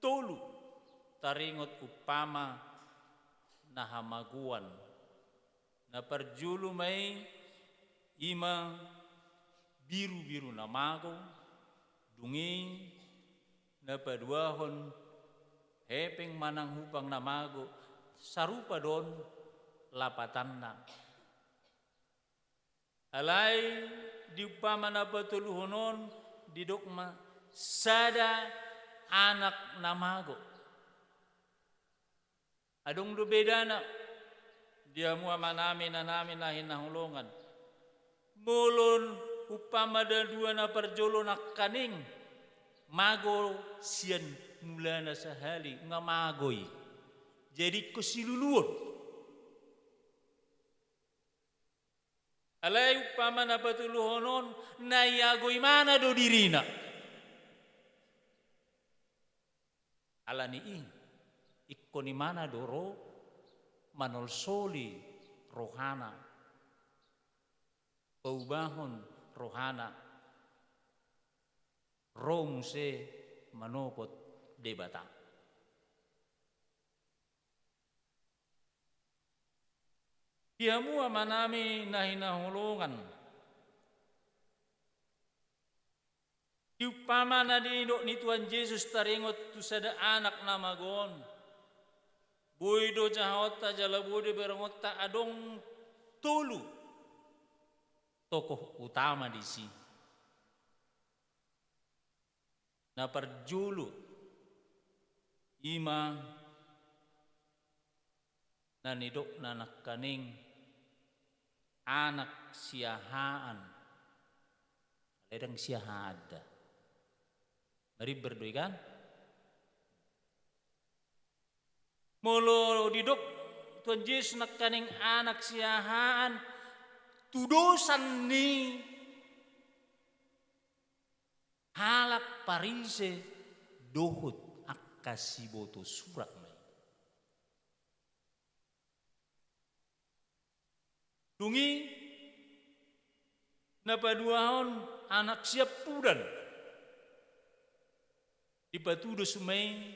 tolu taringot umpama na hamagoan. Na parjolo ma i, i ma birubiru na mago, dung i na paduahon hepeng manang hupang na mago, sarupa do on lapatanna. Alai di umpama na patoluhon on didok ma sada anak na mago. Adong do bedana di hamu amanami, inanami na hinaholongan. Molo umpama na dua na parjolo nangkaning mago sian mulana sahali, nga mago i. Jadi ingkon siluluon. Alai umpama na patoluhon on, na iagoi imana do dirina. Alani i, ingkon imana do ro manolsoli rohana, paubahon rohana, ro muse manopot Debata. Di hamu amanami na hinaholongan, di umpama na nidok ni Tuhan Jesus taringot tu sada anak na mago on, boi do jahaonta jala boi do berengonta, adong tolu tokoh utama disi. Na parjolo i ma na nidokna nangkaning anak siahaan. Alai ndang siahaan da. Marimbar do i kan? Molo didok Tuhan Jesus nangkaning anak siahaan, tudosan ni halak Parise dohot angka siboto surat ma i. Dung i na paduahon anak siampudan. Dipatudos ma i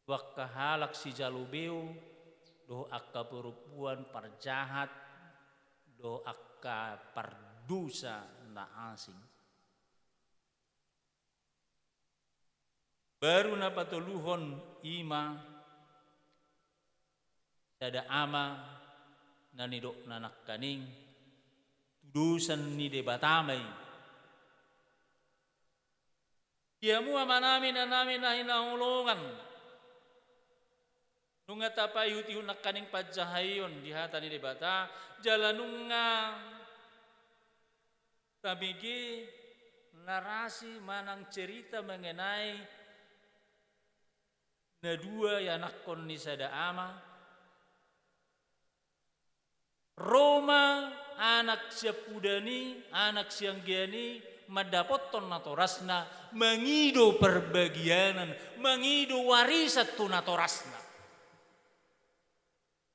tu angka halak sijalo beo, dohot angka perempuan parjahat, dohot angka pardosa na asing. Baru na patoluhon i ma sada ama na nidokna nangkaning tudosan ni Debata ma i. Di hamu amanami, inanami na hinaholongan, nunga tapaihutihut nangkaning panjahaion di hata ni Debata, jala nunga tabege narasi manang cerita mengenai na dua ianakhon ni sada ama. Ro ma anak siampudan i, anak sianggian i, mandapothon natorasna, mangido parbagianan, mangido warisan tu natorasna.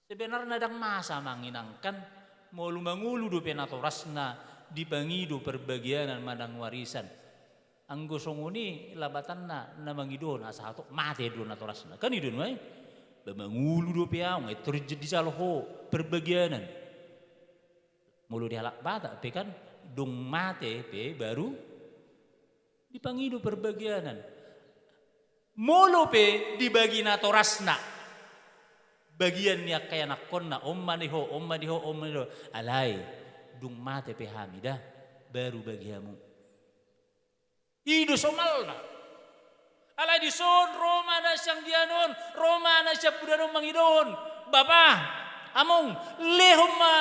Sebenarna ndang masa manginangkan, molo mangolu dope natorasna dipangido parbagianan manang warisan. Anggo songon i lapatanna na mangido on asa hatop mate do natorasna. Kan i do nuaeng. Ba mangolu dope ahu nga i tor dijalo ho parbagianan. Molo di halak Batak pe kan dung mate pe baru dipangido parbagianan. Molo pe dibagi natorasna bagian ni angka ianakhonna, on ma di ho, on ma di ho, on ma di ho. Alai dung mate pe hami da, baru bagi hamu. I do somalna. Alai dison ro ma na sianggian on, ro ma na siampudan on mangidohon, bapa, among, lehon ma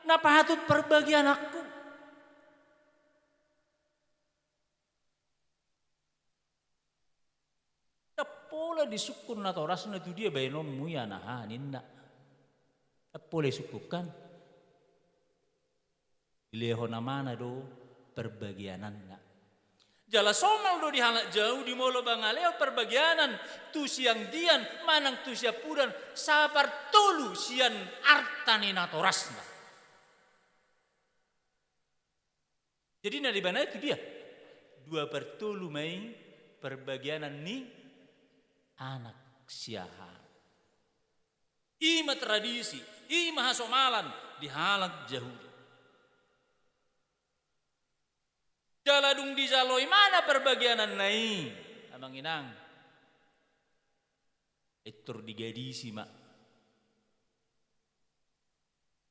na pahatut parbagiananku. Ndang pola disungkun natorasna tu dia baenonmu i anaha ninna. Ndang pola disungkun kan. Dilehon amana do parbagiananna. Jala somal do di halak Jahudi molo mangalehon parbagianan tu sianggian manang tu siampudan sapartolu sian arta ni natorasna. Jadi na dibana i tu dia? Dua partolu ma i parbagianan ni anak siahaan. I ma tradisi, i ma hasomalan di halak Jahudi. Jala dung dijalo imana parbagiananna i, amang inang, pintor digadisi ma.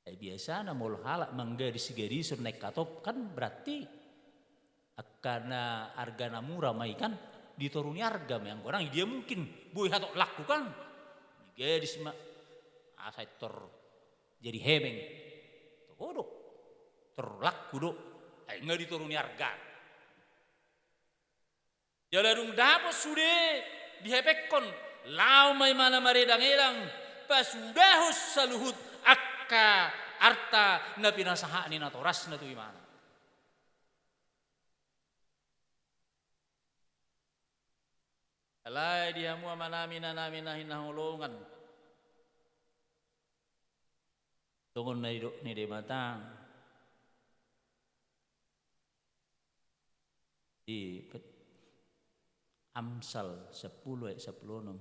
Ai biasana molo halak manggadis gadison naeng hatop kan berarti angka na argana mura ma i kan, di toru ni arga ma i, anggo nang dia mungkin boi hatop laku kan. Digadis ma asa pintor jadi hepeng. Toho do, pintor laku do. Ai nga di toru ni arga. Jala dung dapot sude dihepekhon, laho ma imana maredang-edang pasudahon saluhut angka arta na pinasahat ni natorasna tu imana. Alai di hamu amanami, inanami na hinaholongan, songon na nidok ni Debata di pet-, Amsal sampulu ayat sampulu onom.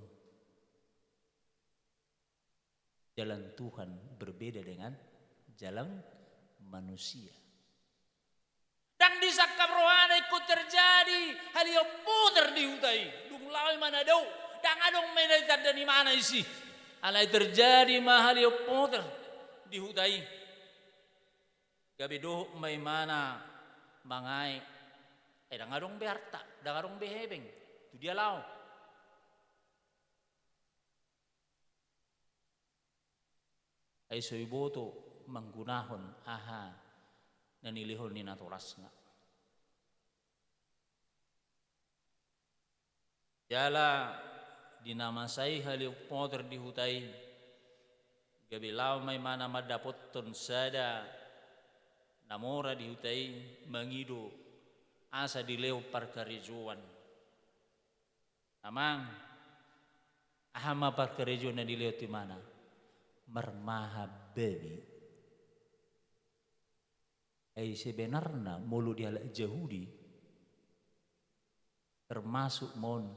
Jalan Tuhan berbeda dengan jalan manusia. Ndang disangkap rohana ingkon terjadi halio poter di huta i. Dung laho imana dao, ndang adong ma i na ditanda ni imana disi. Alai terjadi ma halio poter di huta i. Gabe dohot ma imana mangae. Eh, ndang adong be arta, ndang adong be hepeng. Tu dia laho? Ai so diboto manggunahon aha na nilehon ni natorasna. Jala di na masa i halio poter di huta i, gabe laho ma imana mandapothon sada na mora di huta i mangido asa dilehon parkarejoan. Amang, aha ma parkarejoan na dilehon tu imana? Marmahan babi. Ai sebenarna molo di halak Jahudi termasuk ma on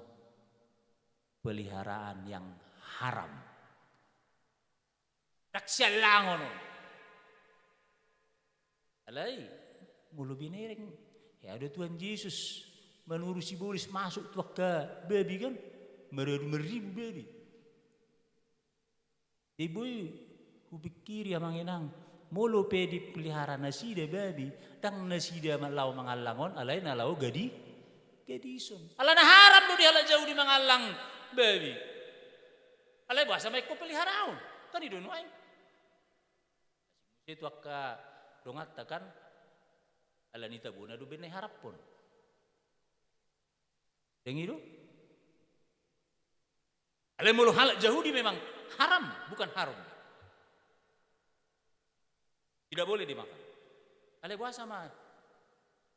peliharaan yang haram. Ndang siallangon on. Alai molo binereng, hea do Tuhan Jesus manuru sibolis masuk tu angka babi kan, maradu marribu babi. Jadi boi hupikiri amang inang, molo pe dipelihara nasida babi, ndang nasida ma laho mangallang on, alai na laho gadi-, gadison. Alana haram do di halak Jahudi mangallang babi. Alai boasa ma ingkon peliharaon? Kan i do nuaeng. Muse tu angka donganta kan, ala ni tabona do umbahen na iharaphon. Ndang i do? Alai molo halak Jahudi memang haram, bukan haram. Tidak boleh dimakan. Alai boasa ma?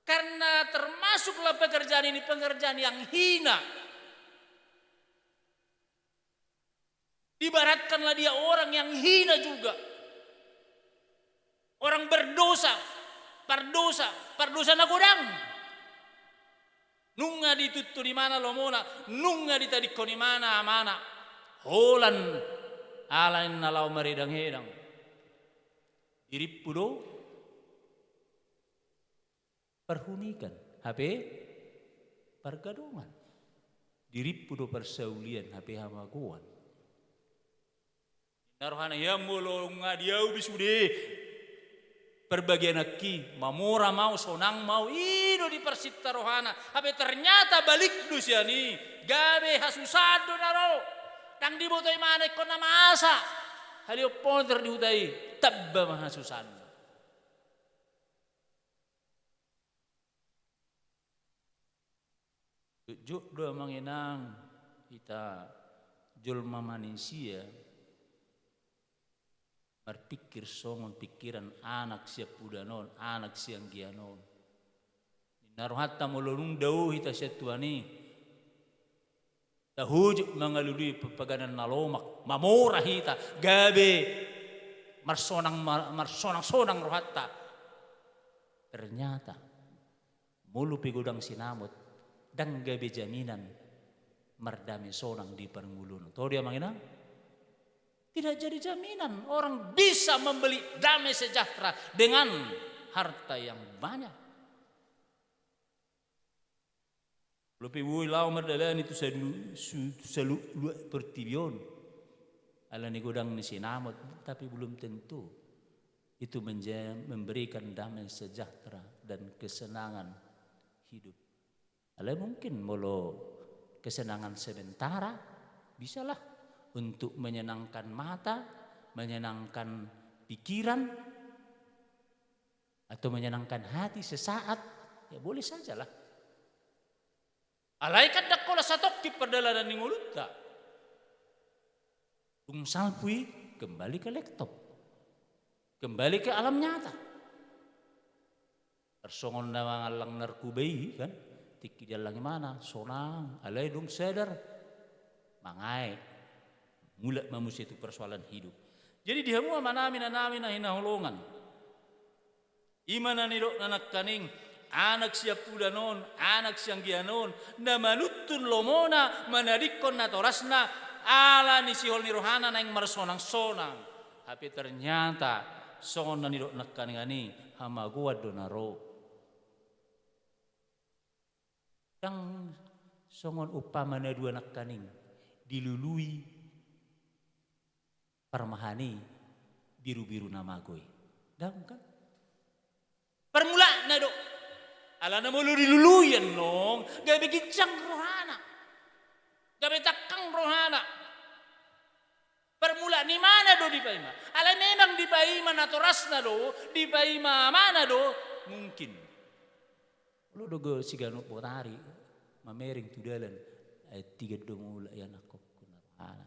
Karena termasuklah pekerjaan ini pekerjaan yang hina. Ibaratkanlah dia orang yang hina juga. Orang berdosa, pardosa, pardosa na godang. Nunga dituntun imana lomona, nunga ditadingkon imana amana. Holan ala ninna laho maredang-edang. Dirimpu do parhunikan, hape pargadongan. Dirimpu do parsaulian, hape hamagoan. Ninna rohana, ia molo nunga diaui be sude parbagiananki, mamora ma au, sonang ma au, i do diparsinta rohana. Hape ternyata balik do sian i, gabe hasusaan do na ro. Ndang diboto imana ingkon na masa halio poter di huta i, tamba ma hasusaanna. Jotjot do amang inang hita jolma manisia marpingkir songon pingkiran anak siampudan on, anak sianggian on. Na rohanta molo dung dao hita sian Tuhan i, tahujuk mangalului parpaganan na lomak, mamora hita, gabe marsonang, mar-, marsonang-sonang rohanta. Ternyata, molo pe godang sinamot, ndang gabe jaminan mardame sonang di parngoluon. Tahu dia, Amang Inang? Tidak jadi jaminan orang bisa membeli damai sejahtera dengan harta yang banyak. Molo pe boi laho mardalani tu salu-, su-, tu saluhut portibi on, alani godang ni sinamot, tapi belum tentu itu menja-, memberikan damai sejahtera dan kesenangan hidup. Alai mungkin molo kesenangan sementara, bisalah untuk menyenangkan mata, menyenangkan pikiran, atau menyenangkan hati sesaat, ya boleh sajalah. Alai kan ndang holan satongkin pardalanan ni ngolunta. Dung salpu i, kembali ke laptop. Kembali ke alam nyata. Tarsongon na mangallang narkoba i kan, tingki diallang imana, sonang, alai dung sadar, mangae. Mulak ma muse tu persoalan hidup. Jadi di hamu amanami, inanami na hinaholongan. I ma na nidokna nangkaning, anak siampudan on, anak sianggian on, na manuntun lomona, manadingkon natorasna, ala ni sihol ni rohana naeng marsonang-sonang. Hape ternyata, songon na nidok nangkaningan i, hamagoan do na ro. Ndang songon umpama na dua nangkaning, dilului parmahan i birubiru na mago i. Ndang kan? Parmulaanna do. Alana molo dilului annon, gabe ginjang rohana. Gabe tangkang rohana. Parmulaan imana do dipaima. Alai memang dipaima natorasna do, dipaima amana do, mungkin. Molo dohot siganup botari, mamereng tu dalan, ai tiga do mulak i anakkon, rohana.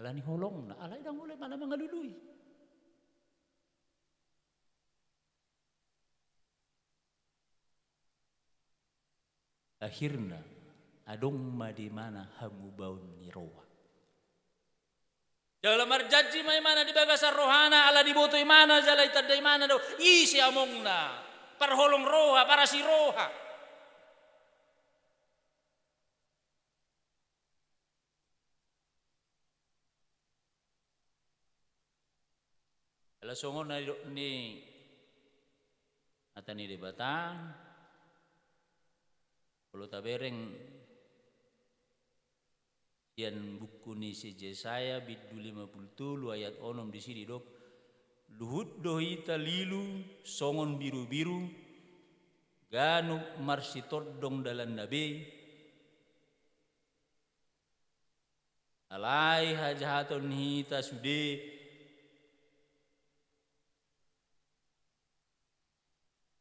Alani holongna, alai ndang olo imana mangalului. Akhirna, adong ma di imana hamubaon ni roha. Jala marjanji ma imana di bagasan rohana, ala diboto imana, jala ditanda imana do, ise amongna, parholong roha, parasi roha. Ala songon na nidok ni hata ni Debata, molo tabereng sian buku ni si Jesaya bindu lima pulu tolu ayat onom disi didok, luhut do hita lilu songon birubiru, ganup marsitondong dalanna be, alai hajahaton ni hita sude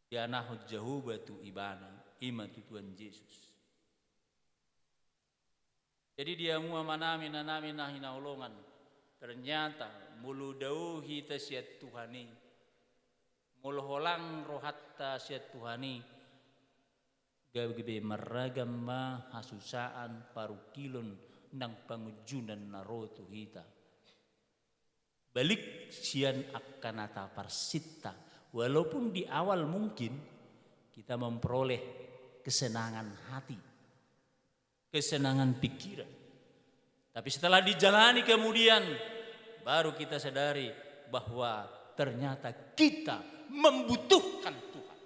dianahon Jahowa tu ibana, i ma tu Tuhan Jesus. Jadi di hamu amanami, inanami na hinaholongan, ternyata molo dao hita sian Tuhan i, molo holang rohanta sian Tuhan i, gabe marragam ma hasusaan, parungkilon, nang pangunjunan na ro tu hita. Balik sian angka na taparsinta, walaupun di awal mungkin kita memperoleh kesenangan hati, kesenangan pikiran. Tapi setelah dijalani kemudian, baru kita sadari bahwa ternyata kita membutuhkan Tuhan.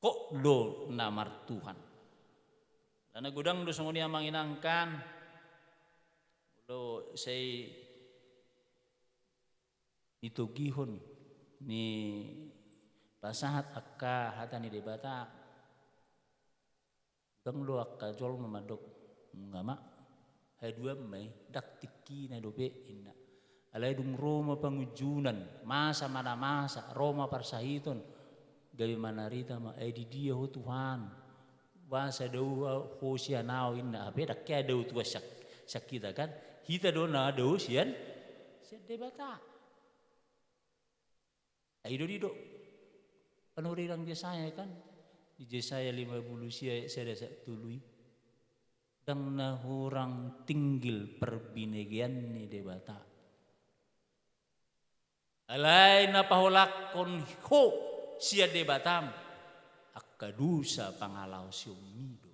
Kok do na martuhan. Alana godang do songon i amang inang kan. Molo sai nitogihon, nipasahat angka hata ni Debata. Godang do angka jolma mandok, nga ma, haduan ma i, ndang tingkina dope, inna. Alai dung ro ma pangunjunan, masa ma na masa, ro ma parsahiton, gabe manarita ma, ai di dia ho Tuhan, boasa dao ho sian ahu, inna. Hape ndang hea dao Tuhan sian, sian hita kan, hita do na dao sian, sian Debata. Ai do didok. Panurirang Jesaya kan, di Jesaya lima pulu sia ayat sada sahat tolu i. Ndang na hurang tinggil parbinegean ni Debata. Alai na paholangkon ho sian Debatam, angka dosa pangalaosionmi do.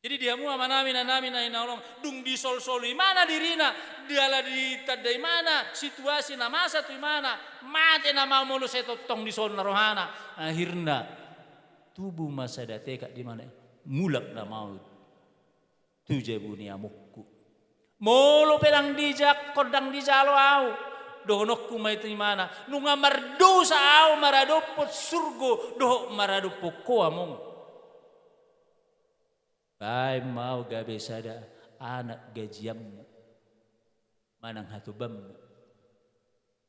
Jadi di hamu amanami, inanami na hinaholongan, dung disolsol imana dirina, jala ditanda imana situasi na masa tu imana, mate nama molo sai tongtong disolna rohana, akhirna tubu ma sada tekad di imana, mulak nama au tu jabu ni amongku. Molo pe ndang dijangkon, ndang dijalo au, dohononku ma i tu imana, nunga mardosa au maradophon surgo dohot maradophon ho among. Baen ma au gabe sada anak gajianmu manang hatobanmu.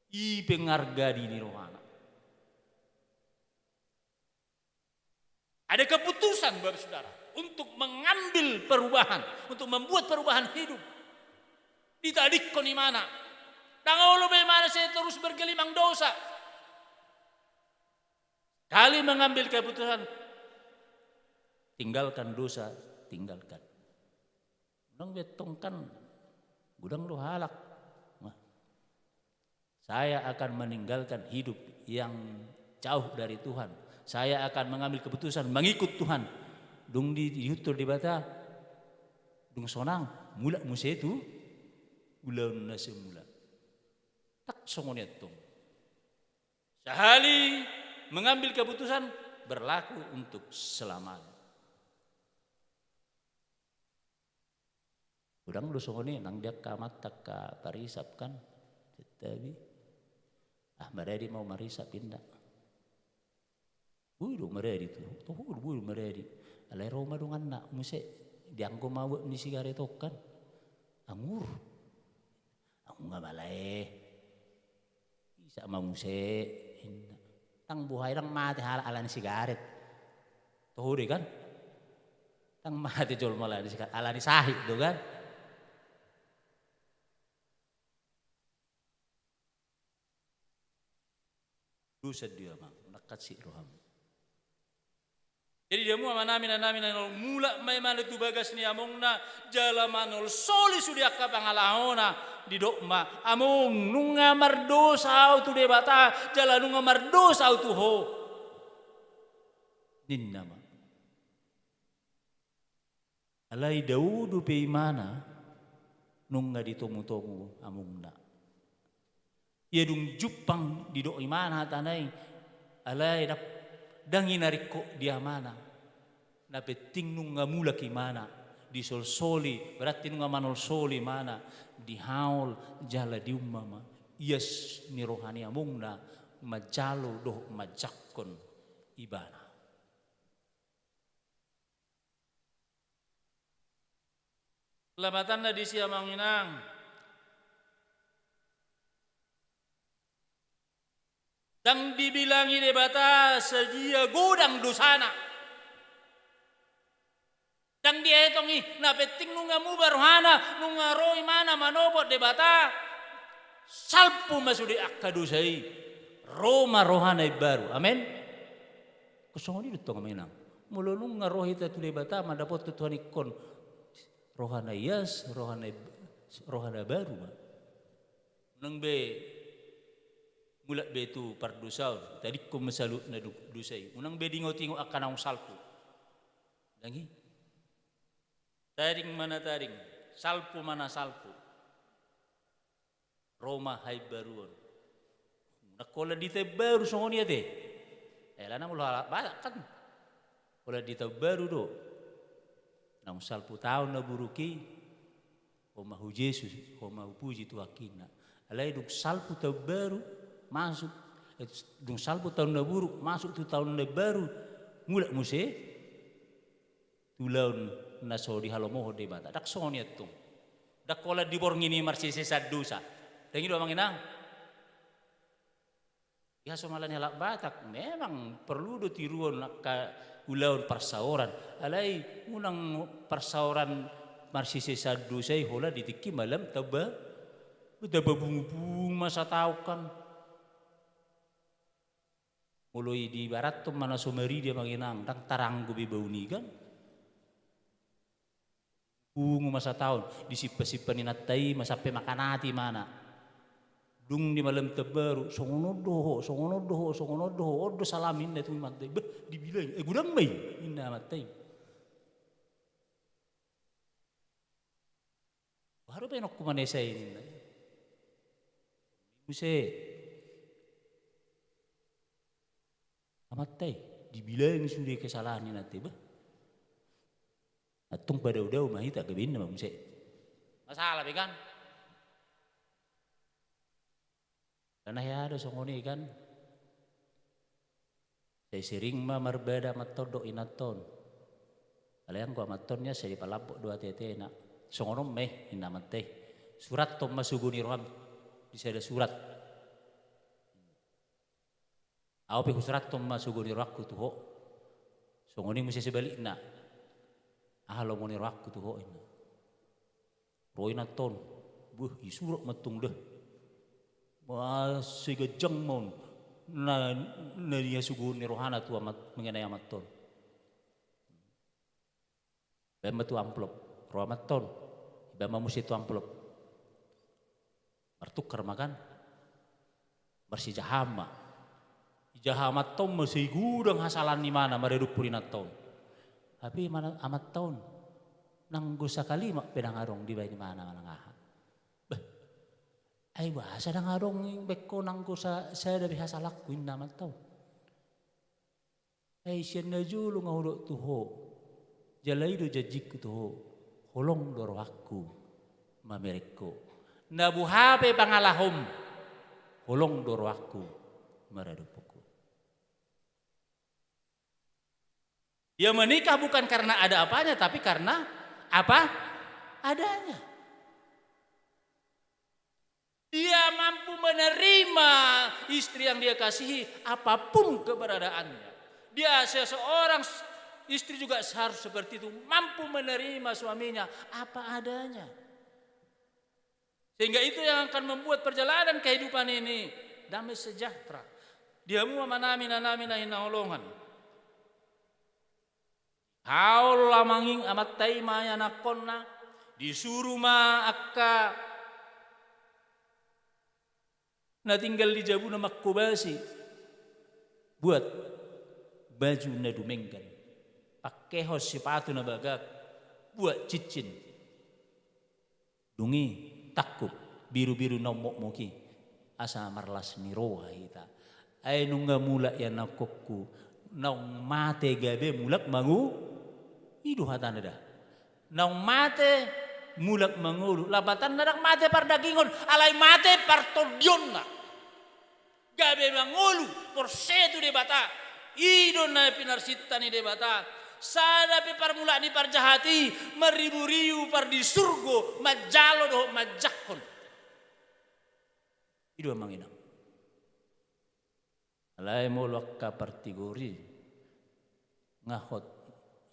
I pe ngarga di ni rohana. Ada keputusan, Bapak Saudara, untuk mengambil perubahan, untuk membuat perubahan hidup. Ditadingkon imana. Ndang olo be imana sai terus bergelimang dosa. Sekali mengambil keputusan, tinggalkan dosa, tinggalkan. Unang be tong kan, godang do halak. Nah, saya akan meninggalkan hidup yang jauh dari Tuhan. Saya akan mengambil keputusan mengikut Tuhan. Dung di, diihuthon Debata, dung sonang, mulak muse tu ulaon na semula. Tak songon i antong. Sahali mengambil keputusan, berlaku untuk selamanya. Godang do songon i nang di angka amanta angka parisap kan, tabi. Ah, maradi ma au marisap inna. Boi do maradi tu, toho do boi do maradi. Alai ro ma donganna muse, dianggo ma uap ni sigaret on kan. Angur. Angur nga malae. Isa ma muse, inna. Ndang boha i ndang mate halak ala ni sigaret. Toho do i kan? Ndang mate jolma ala ni sigaret, ala ni sahit do kan? Dosa do i amang, nangkin sik roham. Jadi di hamu amanami, inanami na hinaholongan, mulak ma imana tu bagas ni amongna, jala manolsoli sude angka pangalahona, didok ma, among, nunga mardosa au tu Debata, jala nunga mardosa au tu ho. Ninna ma. Alai dao dope imana, nunga ditomutomu amongna. Ia dung jumpang didok imana hatana i, alai dap-, ndang i na ringkot di amana. Na penting nunga mulak imana, disolsoli, berarti nunga manolsoli imana, dihaol jala diumma ma ias ni roha ni amongna manjalo dohot manjangkon ibana. Lamatanna disi amang inang. Ndang dibilangi Debata sadia godang dosana. Ndang dietong i, na penting nunga muba rohana, nunga ro imana manopot Debata. Salpu ma sude angka dosa i. Ro ma roha na imbaru. Amen. Songon i do tong amang inang. Molo nunga ro hita tu Debata mandapothon Tuhan ingkon roha na ias, roha na, roha na baru ma. Unang be mulak be tu pardosaon, tadingkon ma saluhutna do-, dosa i. Unang be diingotingot angka naung salpu. Ndang i. Tading ma na tading, salpu ma na salpu. Ro ma haimbaruon. Nang holan di taon baru songon i ate. Eh, alana molo halak Batak kan. Holan di taon baru do. Naung salpu taon na buruk i, ho ma hu Jesus, ho ma hupuji Tuhan inna. Alai dung salpu taon baru, masuk, eh, dung salpu taon na buruk, masuk tu taon na baru, mulak muse tu ulaon na so dihalomohon Debata. Ndang songon i antong. Ndang holan di borngin i marsisean dosa. Ndang i do amang inang. Ia so mala ni halak Batak, memang perlu do tiruon angka ulaon parsaoran. Alai unang parsaoran marsisean dosa i holan di tingki malam tamba, tamba bungubungu ma sataon kan. Molo i dibarathon ma na so maridi amang inang, ndang taranggo be baun i kan. Pungu ma sataon, disimpan-simpan inanta i ma sampe manganati imana. Dung di malam terbaru, songon on do ho, songon on do ho, songon on do ho, on do salam ninna tu imanta i. Bah, dibilang, eh, godang ma i, ninna amanta i. Baru pe nokku manesa i ninna. Muse. Amanta i, dibilang sude kesalahan ninna i bah. Antong padao-dao ma hita gabe ninna ma muse. Masalah be kan? Karena hea do songon i kan. Sai sering ma marbada amanta on dohot inanta on. Alai anggo amanta on nian sai dipalambok do ate-atena. Songon on ma i ninna amanta i. Surathon ma sogo ni roham di sada surat. Au pe husurathon ma sogo ni rohangku tu ho. Songon i muse sebalikna. Aha lomo ni rohangku tu ho ninna. Ro inanta on. Beh, isurat ma antong da. Bah, sai ganjang ma on. Na, na niasuguhon ni rohana tu amat, mengenai amanta on. Baen ma tu amplop. Ro amanta on. Baen ma muse tu amplop. Martukar ma kan. Marsijahaon ma. Ijaha amanta on ma sai godang hasalahan ni imana maradophon inanta on. Hape imana amanta on. Nanggo sakalimat pe ndang adong dibaen imana manang aha. Bah. Ai boasa ndang adong baen ho nanggo sa, sada be hasalahanku ninna amanta on. Ai sian na jolo nga hudok tu ho. Jala i do janjingku tu ho. Holong do rohangku mamereng ho. Na boha pe pangalahom. Holong do rohangku maradophon ho. Dia menikah bukan karena ada apanya, tapi karena apa adanya. Dia mampu menerima istri yang dia kasihi, apapun keberadaannya. Dia seseorang s-, istri juga harus seperti itu, mampu menerima suaminya apa adanya. Sehingga itu yang akan membuat perjalanan kehidupan ini damai sejahtera. Di hamu amanami, inanami na hinaholongan. Haol amang i, amanta i ma ianakhonna, disuru ma angka na tinggal di jabuna manghobasi. Buat baju na dumenggan. Pakehon sipatu na bagak. Buat cincin. Dung i tangkup birubiru na ummokmok i, asa marlas ni roha hita. Ai nunga mulak ianakhonku, naung mate gabe mulak mango-, i do hatana da. Naung mate mulak mangolu, lapatanna ndang mate pardagingon, alai mate partondionna. Gabe mangolu, porsea tu Debata. I do na pinarsinta ni Debata. Sada pe parmulaan ni parjahat i marribu-ribu pardisurgo manjalo dohot manjangkon. I do amang inang. Alai molo angka partigor i nga hot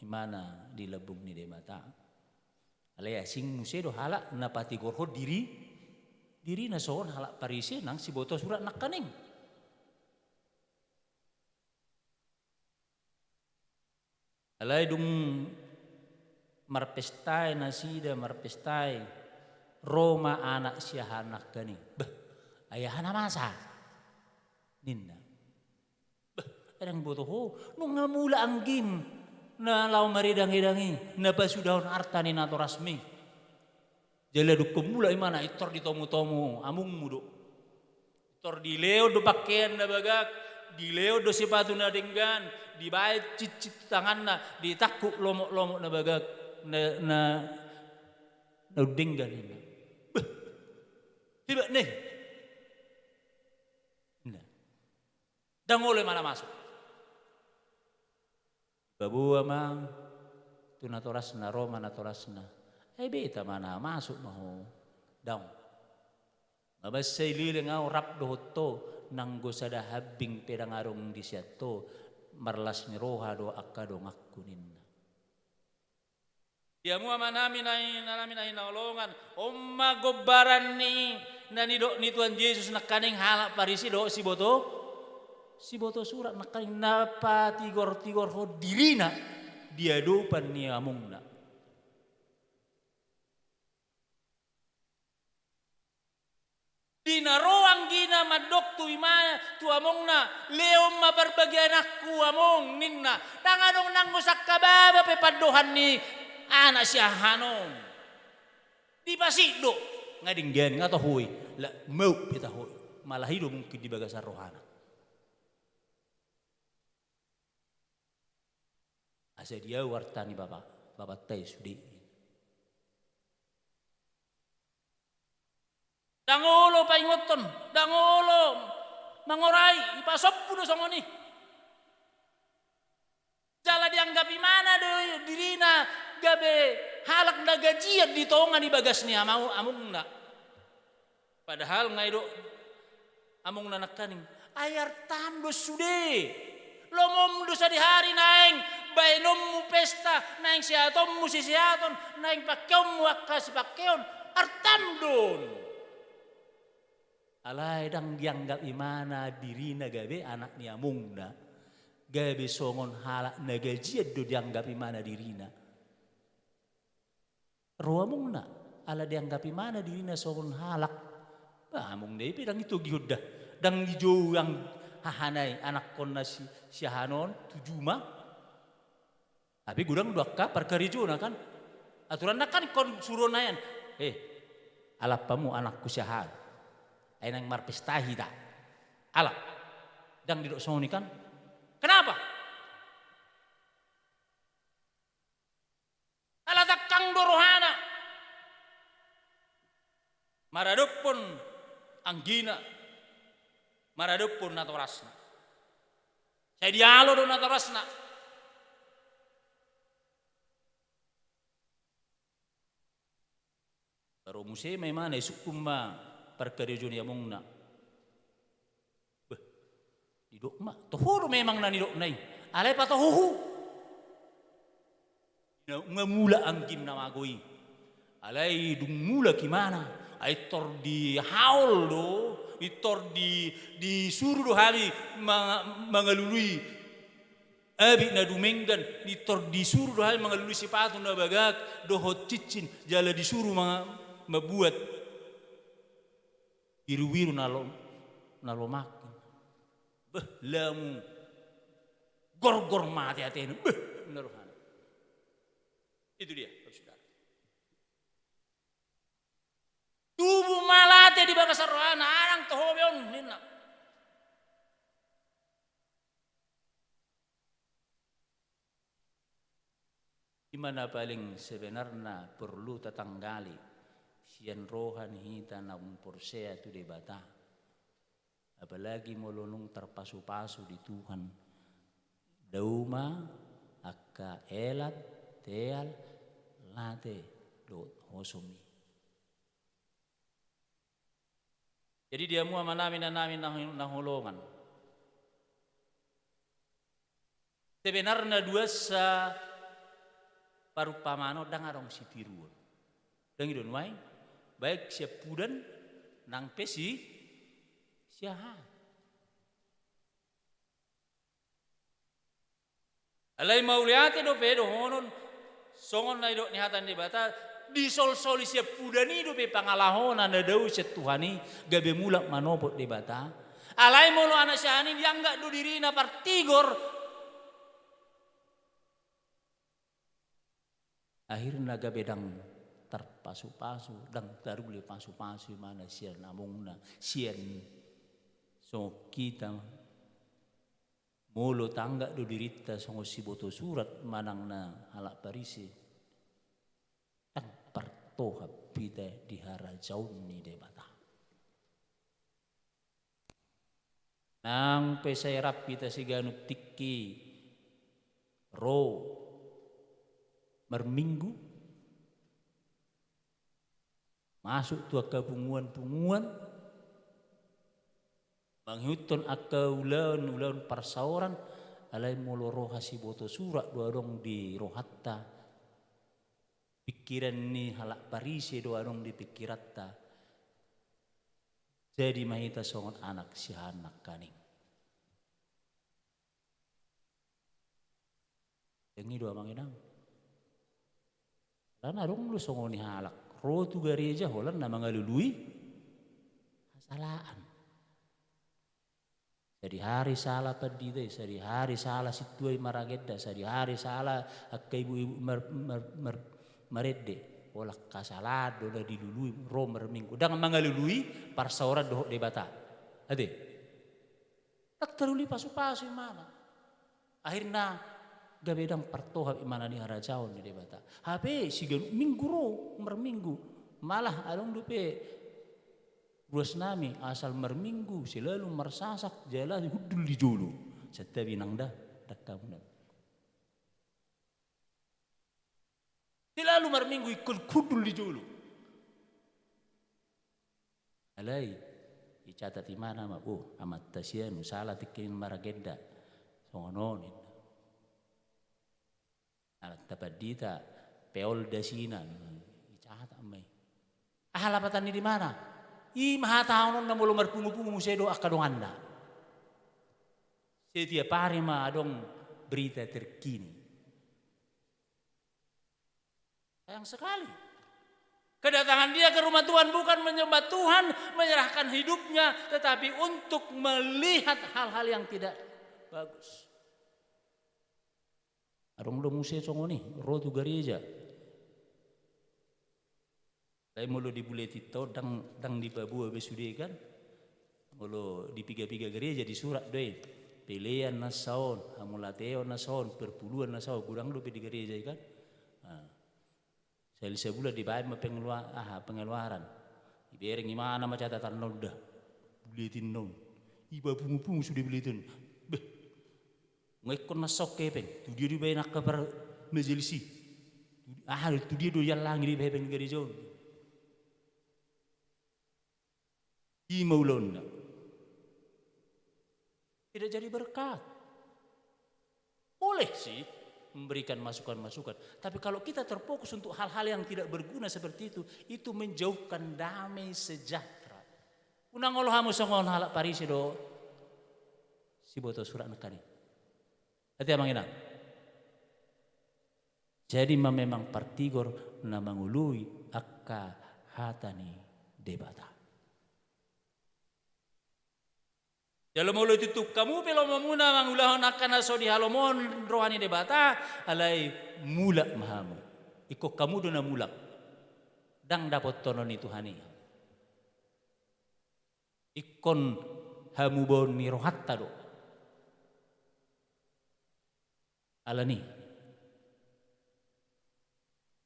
imana di lambung ni Debata. Alai asing muse do halak na patigorhon diri, dirina songon halak Parise nang siboto surat nangkaning. Alai dung marpesta i nasida, marpesta i, ro ma anak siahaan nangkaning. Bah, ai aha na masa? Ninna. Bah, ndang diboto ho, nunga mulak anggim na laho maredang-edang i, na pasudahon arta ni natorasmi. Jala dung mulak imana, intor ditomu-tomu amungmu do. Intor dilehon do pahean na bagak, dilehon do sipatu na denggan, dibaen cincin tu tanganna, ditangkup lomok-lomok na bagak, na, na, na denggan ninna. Bah, hebat ne. Nah. Ndang olo imana masuk. Dipaboa ma tu natorasna, ro ma natorasna. Ai beta ma na masuk ma ho. Daong. Nga mansai leleng au rap dohot ho, nanggo sada hambing pe ndang adong di sian ho, marlas ni roha do angka donganku ninna. Di hamu amanami na hi-, inanami na hinaholongan, on ma gombaran ni na nidok ni Tuhan Jesus nangkaning halak Parise dohot siboto, siboto surat nangkaning na patigor-tigorhon dirina di adopan ni amongna. Di na ro anggina mandok tu ima, tu amongna, lehon ma parbagiananku among, ninna. Ndang adong nanggo sangkababa pe pandohan ni anak siahaan on. Dipasit do, nga denggan, nga toho i, la maup pe toho i. Malah i do mungkin di bagasan rohana. Asa di au arta ni bapa, bapanta i sude. Ndang olo paingothon, ndang olo mangorai, ipasombu do songon i. Jala dianggap imana do dirina gabe halak na gajian di tonga ni bagas ni amau-, amongna. Padahal nga i do amongna nangkaning, ai artam do sude. Lomom do sadihari naeng baenonmu pesta, naeng seatonmu siseaton, naeng pangkeonmu angka sipangkeon, artam do on. Alai ndang dianggap imana dirina gabe anak ni amongna, gabe songon halak na gajian do dianggap imana dirina. Ro amongna, ala dianggap imana dirina songon halak. Bah, amongna i pe ndang itogihon da. Ndang dijou hahana i, anakkonna si, siahaan on tu juma. Tapi godang do angka parkarejona kan. Aturanna kan ingkon suruon na ian. Eh, alap hamu anakku siahaan. Ai naeng marpesta hita. Alap. Ndang didok songon i kan. Kenapa? Ala tangkang do rohana maradophon anggina, maradophon natorasna. Sai dialo do natorasna. Baru muse ma imana, isungkun ma parkarejo ni amongna. Beh, didok ma, toho do memang na nidokna i. Alai patohohu. Nunga mulak anggim na mago i. Alai dung mulak imana, ai tor dihaol do, i tor di, disuru do hami ma-, mangalului abit na dumenggan, i tor disuru do hami mangalului sipatu na bagak dohot cincin, jala disuru ma-, mambuat birubiru na lo-, na lomak. Beh, lamu gorgor ma ateatena. Beh, na rohana. Itu dia, Bapak Saudara. Tubu ma late di bagasan rohana, ndang toho be on, ninna. Ima na paling sebenarna porlu tatanggali sian roha ni hita naung porsea tu Debata. Apalagi molo nunga tarpasupasu di Tuhan, dao ma angka elat, teal, late dohot hosom i. Jadi di hamu amanami, inanami na, na hinaholongan, sebenarna duansa parumpamaan on ndang adong sitiruon. Ndang i do nuaeng, baik sian pudan nang pe si-, siahaan. Alai mauliate dope dohonon, songon na nidok ni hata ni Debata, disolsoli sian pudan i dope pangalahona na dao sian Tuhan i, gabe mulak manopot Debata. Alai molo anak siahaan i dianggap do dirina partigor, akhirna gabe ndang tarpasupasu, ndang taruli pasupasu imana sian amongna, sian songon hita. Molo taanggap do dirinta songon siboto surat manang na halak Parise, ndang partohap hita di harajaon ni Debata. Nang pe sai rap hita siganup tingki ro marminggu, masuk tu angka punguan-punguan, mangihuthon angka ulaon-ulaon parsaoran, alai molo roha siboto surat do adong di rohanta, pingkiran ni halak Parise do adong di pingkiranta, jadi ma hita songon anak siahaan nangkaning. Dengke do amang inang. Alana adong do songon i halak ro tu gareja holan na mangalului hasalaan. Sadihari sala pandita i, sadihari sala sintua i maragenda, sadihari sala angka ibu-ibu mar-, mar-, mar-, marende. Holan hasalaan do na dilului ro marminggu. Ndang mangalului parsaoran dohot Debata. Ate? Ndang talului pasu-pasu imana. Akhirna gabe ndang partohap imana di harajaon ni Debata. Hape siganup minggu ro marminggu. Malah adong dope ruas nami asal marminggu selalu marsasak jala hundul di jolo. Santabi nang da, ndang hamu nang. Selalu marminggu ingkon hundul di jolo. Alai, dicatat imana ma, oh, amanta si anu, sala tingki maragenda. Songon on ninna. Alanta pandita, peol dasina, dicatat ma i. Aha lapatan ni imana? I ma hatahonon na molo marpungu-pungu muse do angka donganna. Setiap hari ma adong berita terkini. Sayang sekali. Kedatangan dia ke rumah Tuhan bukan menyembah Tuhan, menyerahkan hidupnya, tetapi untuk melihat hal-hal yang tidak bagus. Adong do muse songon i, ro tu gareja. Alai molo di buletin on, ndang, ndang dipaboa be sude kan. Molo di piga-piga gareja disurat do i. Pelean na saon, hamauliateon na saon, perpuluhan na saon, godang dope di gareja i kan. Nah. Sahali sabulan dibaen ma pengelua-, aha, pengeluaran. Dibereng imana ma catatan na on da. Buletin na on. Iba pungu-pungu sude buletin. Beh. Nga ingkon na saon hepeng. Tu dia do ibaen angka par majelis i. Tu, aha, tu dia do iallangi do iba hepeng gareja on. I ma ulaonna. Tidak jadi berkat. Boleh sih memberikan masukan-masukan. Tapi kalau kita terfokus untuk hal-hal yang tidak berguna seperti itu, itu menjauhkan damai sejahtera. Unang olo hamu songon halak Parise do siboto surat nangkin i. Ate amang inang. Jadi ma memang partigor na mangoloi angka hata ni Debata. Jala molo tungtungkon hamu pe lomomuna mangulahon angka na so dihalomohon roha ni Debata, alai mulak ma hamu. Ingkon hamu do na mulak. Ndang dapothonon ni Tuhan i. Ingkon hamubaon ni rohanta do. Alani,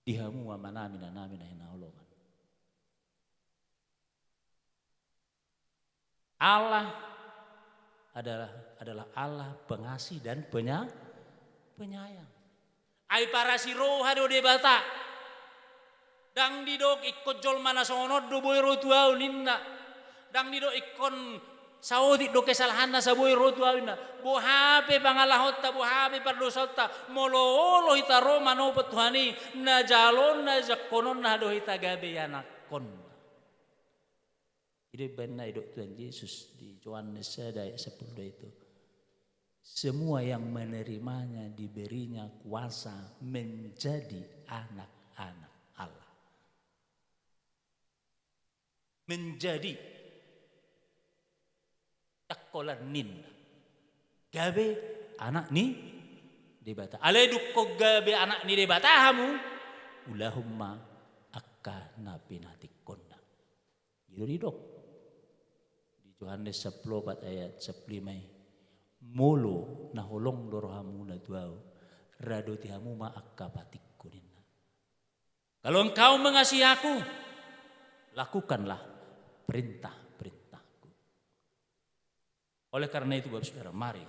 di hamu amanami, inanami na hinaholongan. Allah adalah, adalah Allah pengasih dan penya-, penyayang. Ai parasi roha do Debata. Ndang didok ingkon jolma na songon on do boi ro tu ahu ninna. Ndang didok ingkon saotik do kesalahanna asa boi ro tu ahu ninna. Boha pe pangalahonta, boha pe pardosaonta, molo olo hita ro manopot Tuhan i, na jaloonna, jangkononna do hita gabe ianakkonna. I do umbahen na didok Tuhan Jesus di Johannes sada ayat sampulu dua itu. Semua yang menerimanya diberinya kuasa menjadi anak-anak Allah. Menjadi. Cakkolan ninna. Gabe anak ni Debata. Alai dung gabe anak ni Debata hamu, ulahon ma angka na pinatingkonna. I do didok di Johannes sampulu opat ayat sampulu lima i, molo na holong do rohamuna tu ahu, radoti hamu ma angka patikku ninna. Kalau engkau mengasihi aku, lakukanlah perintah-perintahku. Oleh karena itu, Bapak Saudara, mari.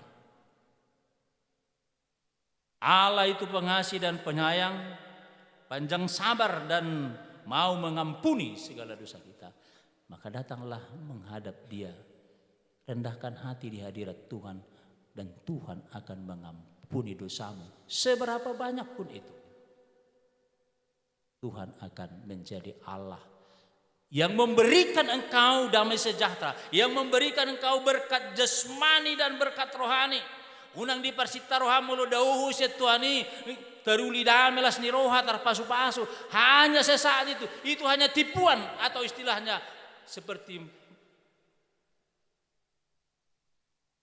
Allah itu pengasih dan penyayang, panjang sabar dan mau mengampuni segala dosa kita. Maka datanglah menghadap Dia. Rendahkan hati di hadirat Tuhan, dan Tuhan akan mengampuni dosamu. Seberapa banyak pun itu. Tuhan akan menjadi Allah yang memberikan engkau damai sejahtera, yang memberikan engkau berkat jasmani dan berkat rohani. Unang diparsinta roham molo dao ho sian Tuhan i, taruli dame las ni roha, tarpasupasu. Hanya sesaat itu, itu hanya tipuan atau istilahnya seperti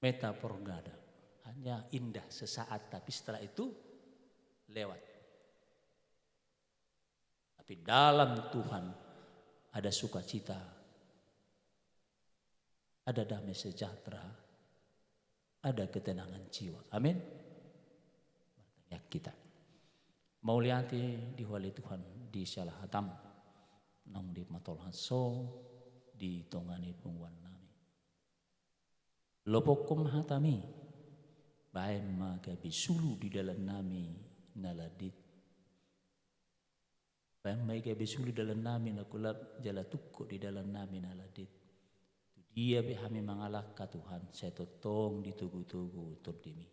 metaphor gada. Hanya indah sesaat, tapi setelah itu lewat. Tapi dalam Tuhan ada sukacita, ada damai sejahtera, ada ketenangan jiwa. Amin. Martangiang hita. Mauliate di ho ale Tuhan di siala hatam naung dihatahon ho di tonga ni punguan nami. Lopokhon ma hatami, bahen ma gabe sulu di dalan nami na landit. Bahen ma i gabe sulu di dalan nami na golap, jala tungkot di dalan nami na landit. Tu dia pe hami mangalangka Tuhan, sai tongtong ditogutogu tondimi.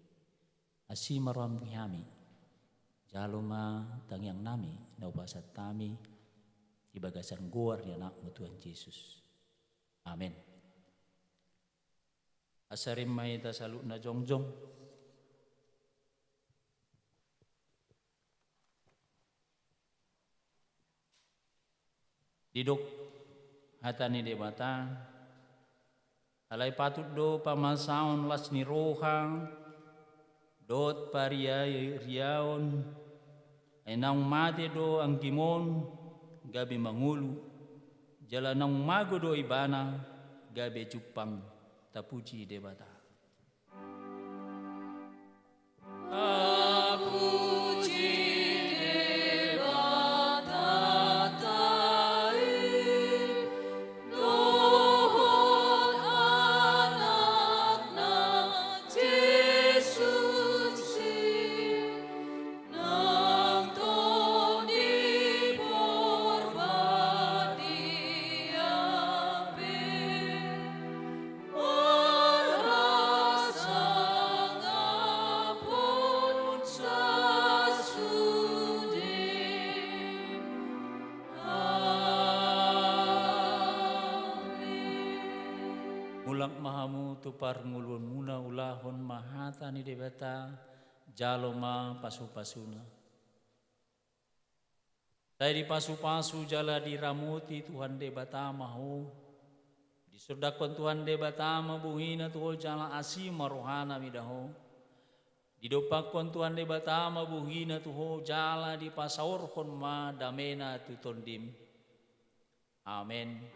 Asi ma roham di hami, jalo ma tangiang nami na hupasahat hami di bagasan goar ni Anakmu Tuhan Jesus. Amen. Asa rap ma hita saluhutna jongjong. Didok hata ni Debata, alai patut do pamasaon las ni roha dohot pariariaon, ai naung mate do anggim on gabe mangolu, jala naung mago do ibana gabe jumpang. Tapuji Debata. Tapuji Debata i, dohot Anakna Jesus i, nang Tondi Porbadia pe, marhasangapon sasude. Amen. Mulak ma hamu tu parngoluonmuna, ulahon ma hata ni Debata, jalo ma pasupasuna. Sai dipasupasu jala diramoti Tuhan Debata ma ho. Disondangkon Tuhan Debata ma bohina tu ho jala asi ma rohana mida ho. Didompakhon Tuhan Debata ma bohina tu ho jala dipasaorhon ma damena tu tondim. Amen.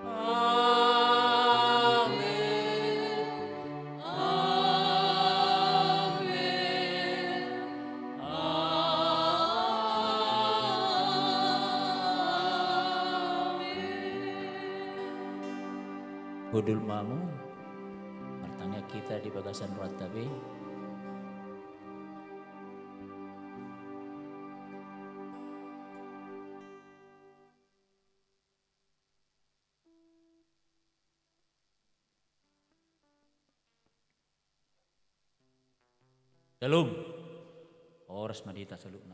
Amen. Amen. Amen. Hundul ma hamu, martangiang hita di bagasan rohanta be. Syalom. Horas ma di hita saluhutna.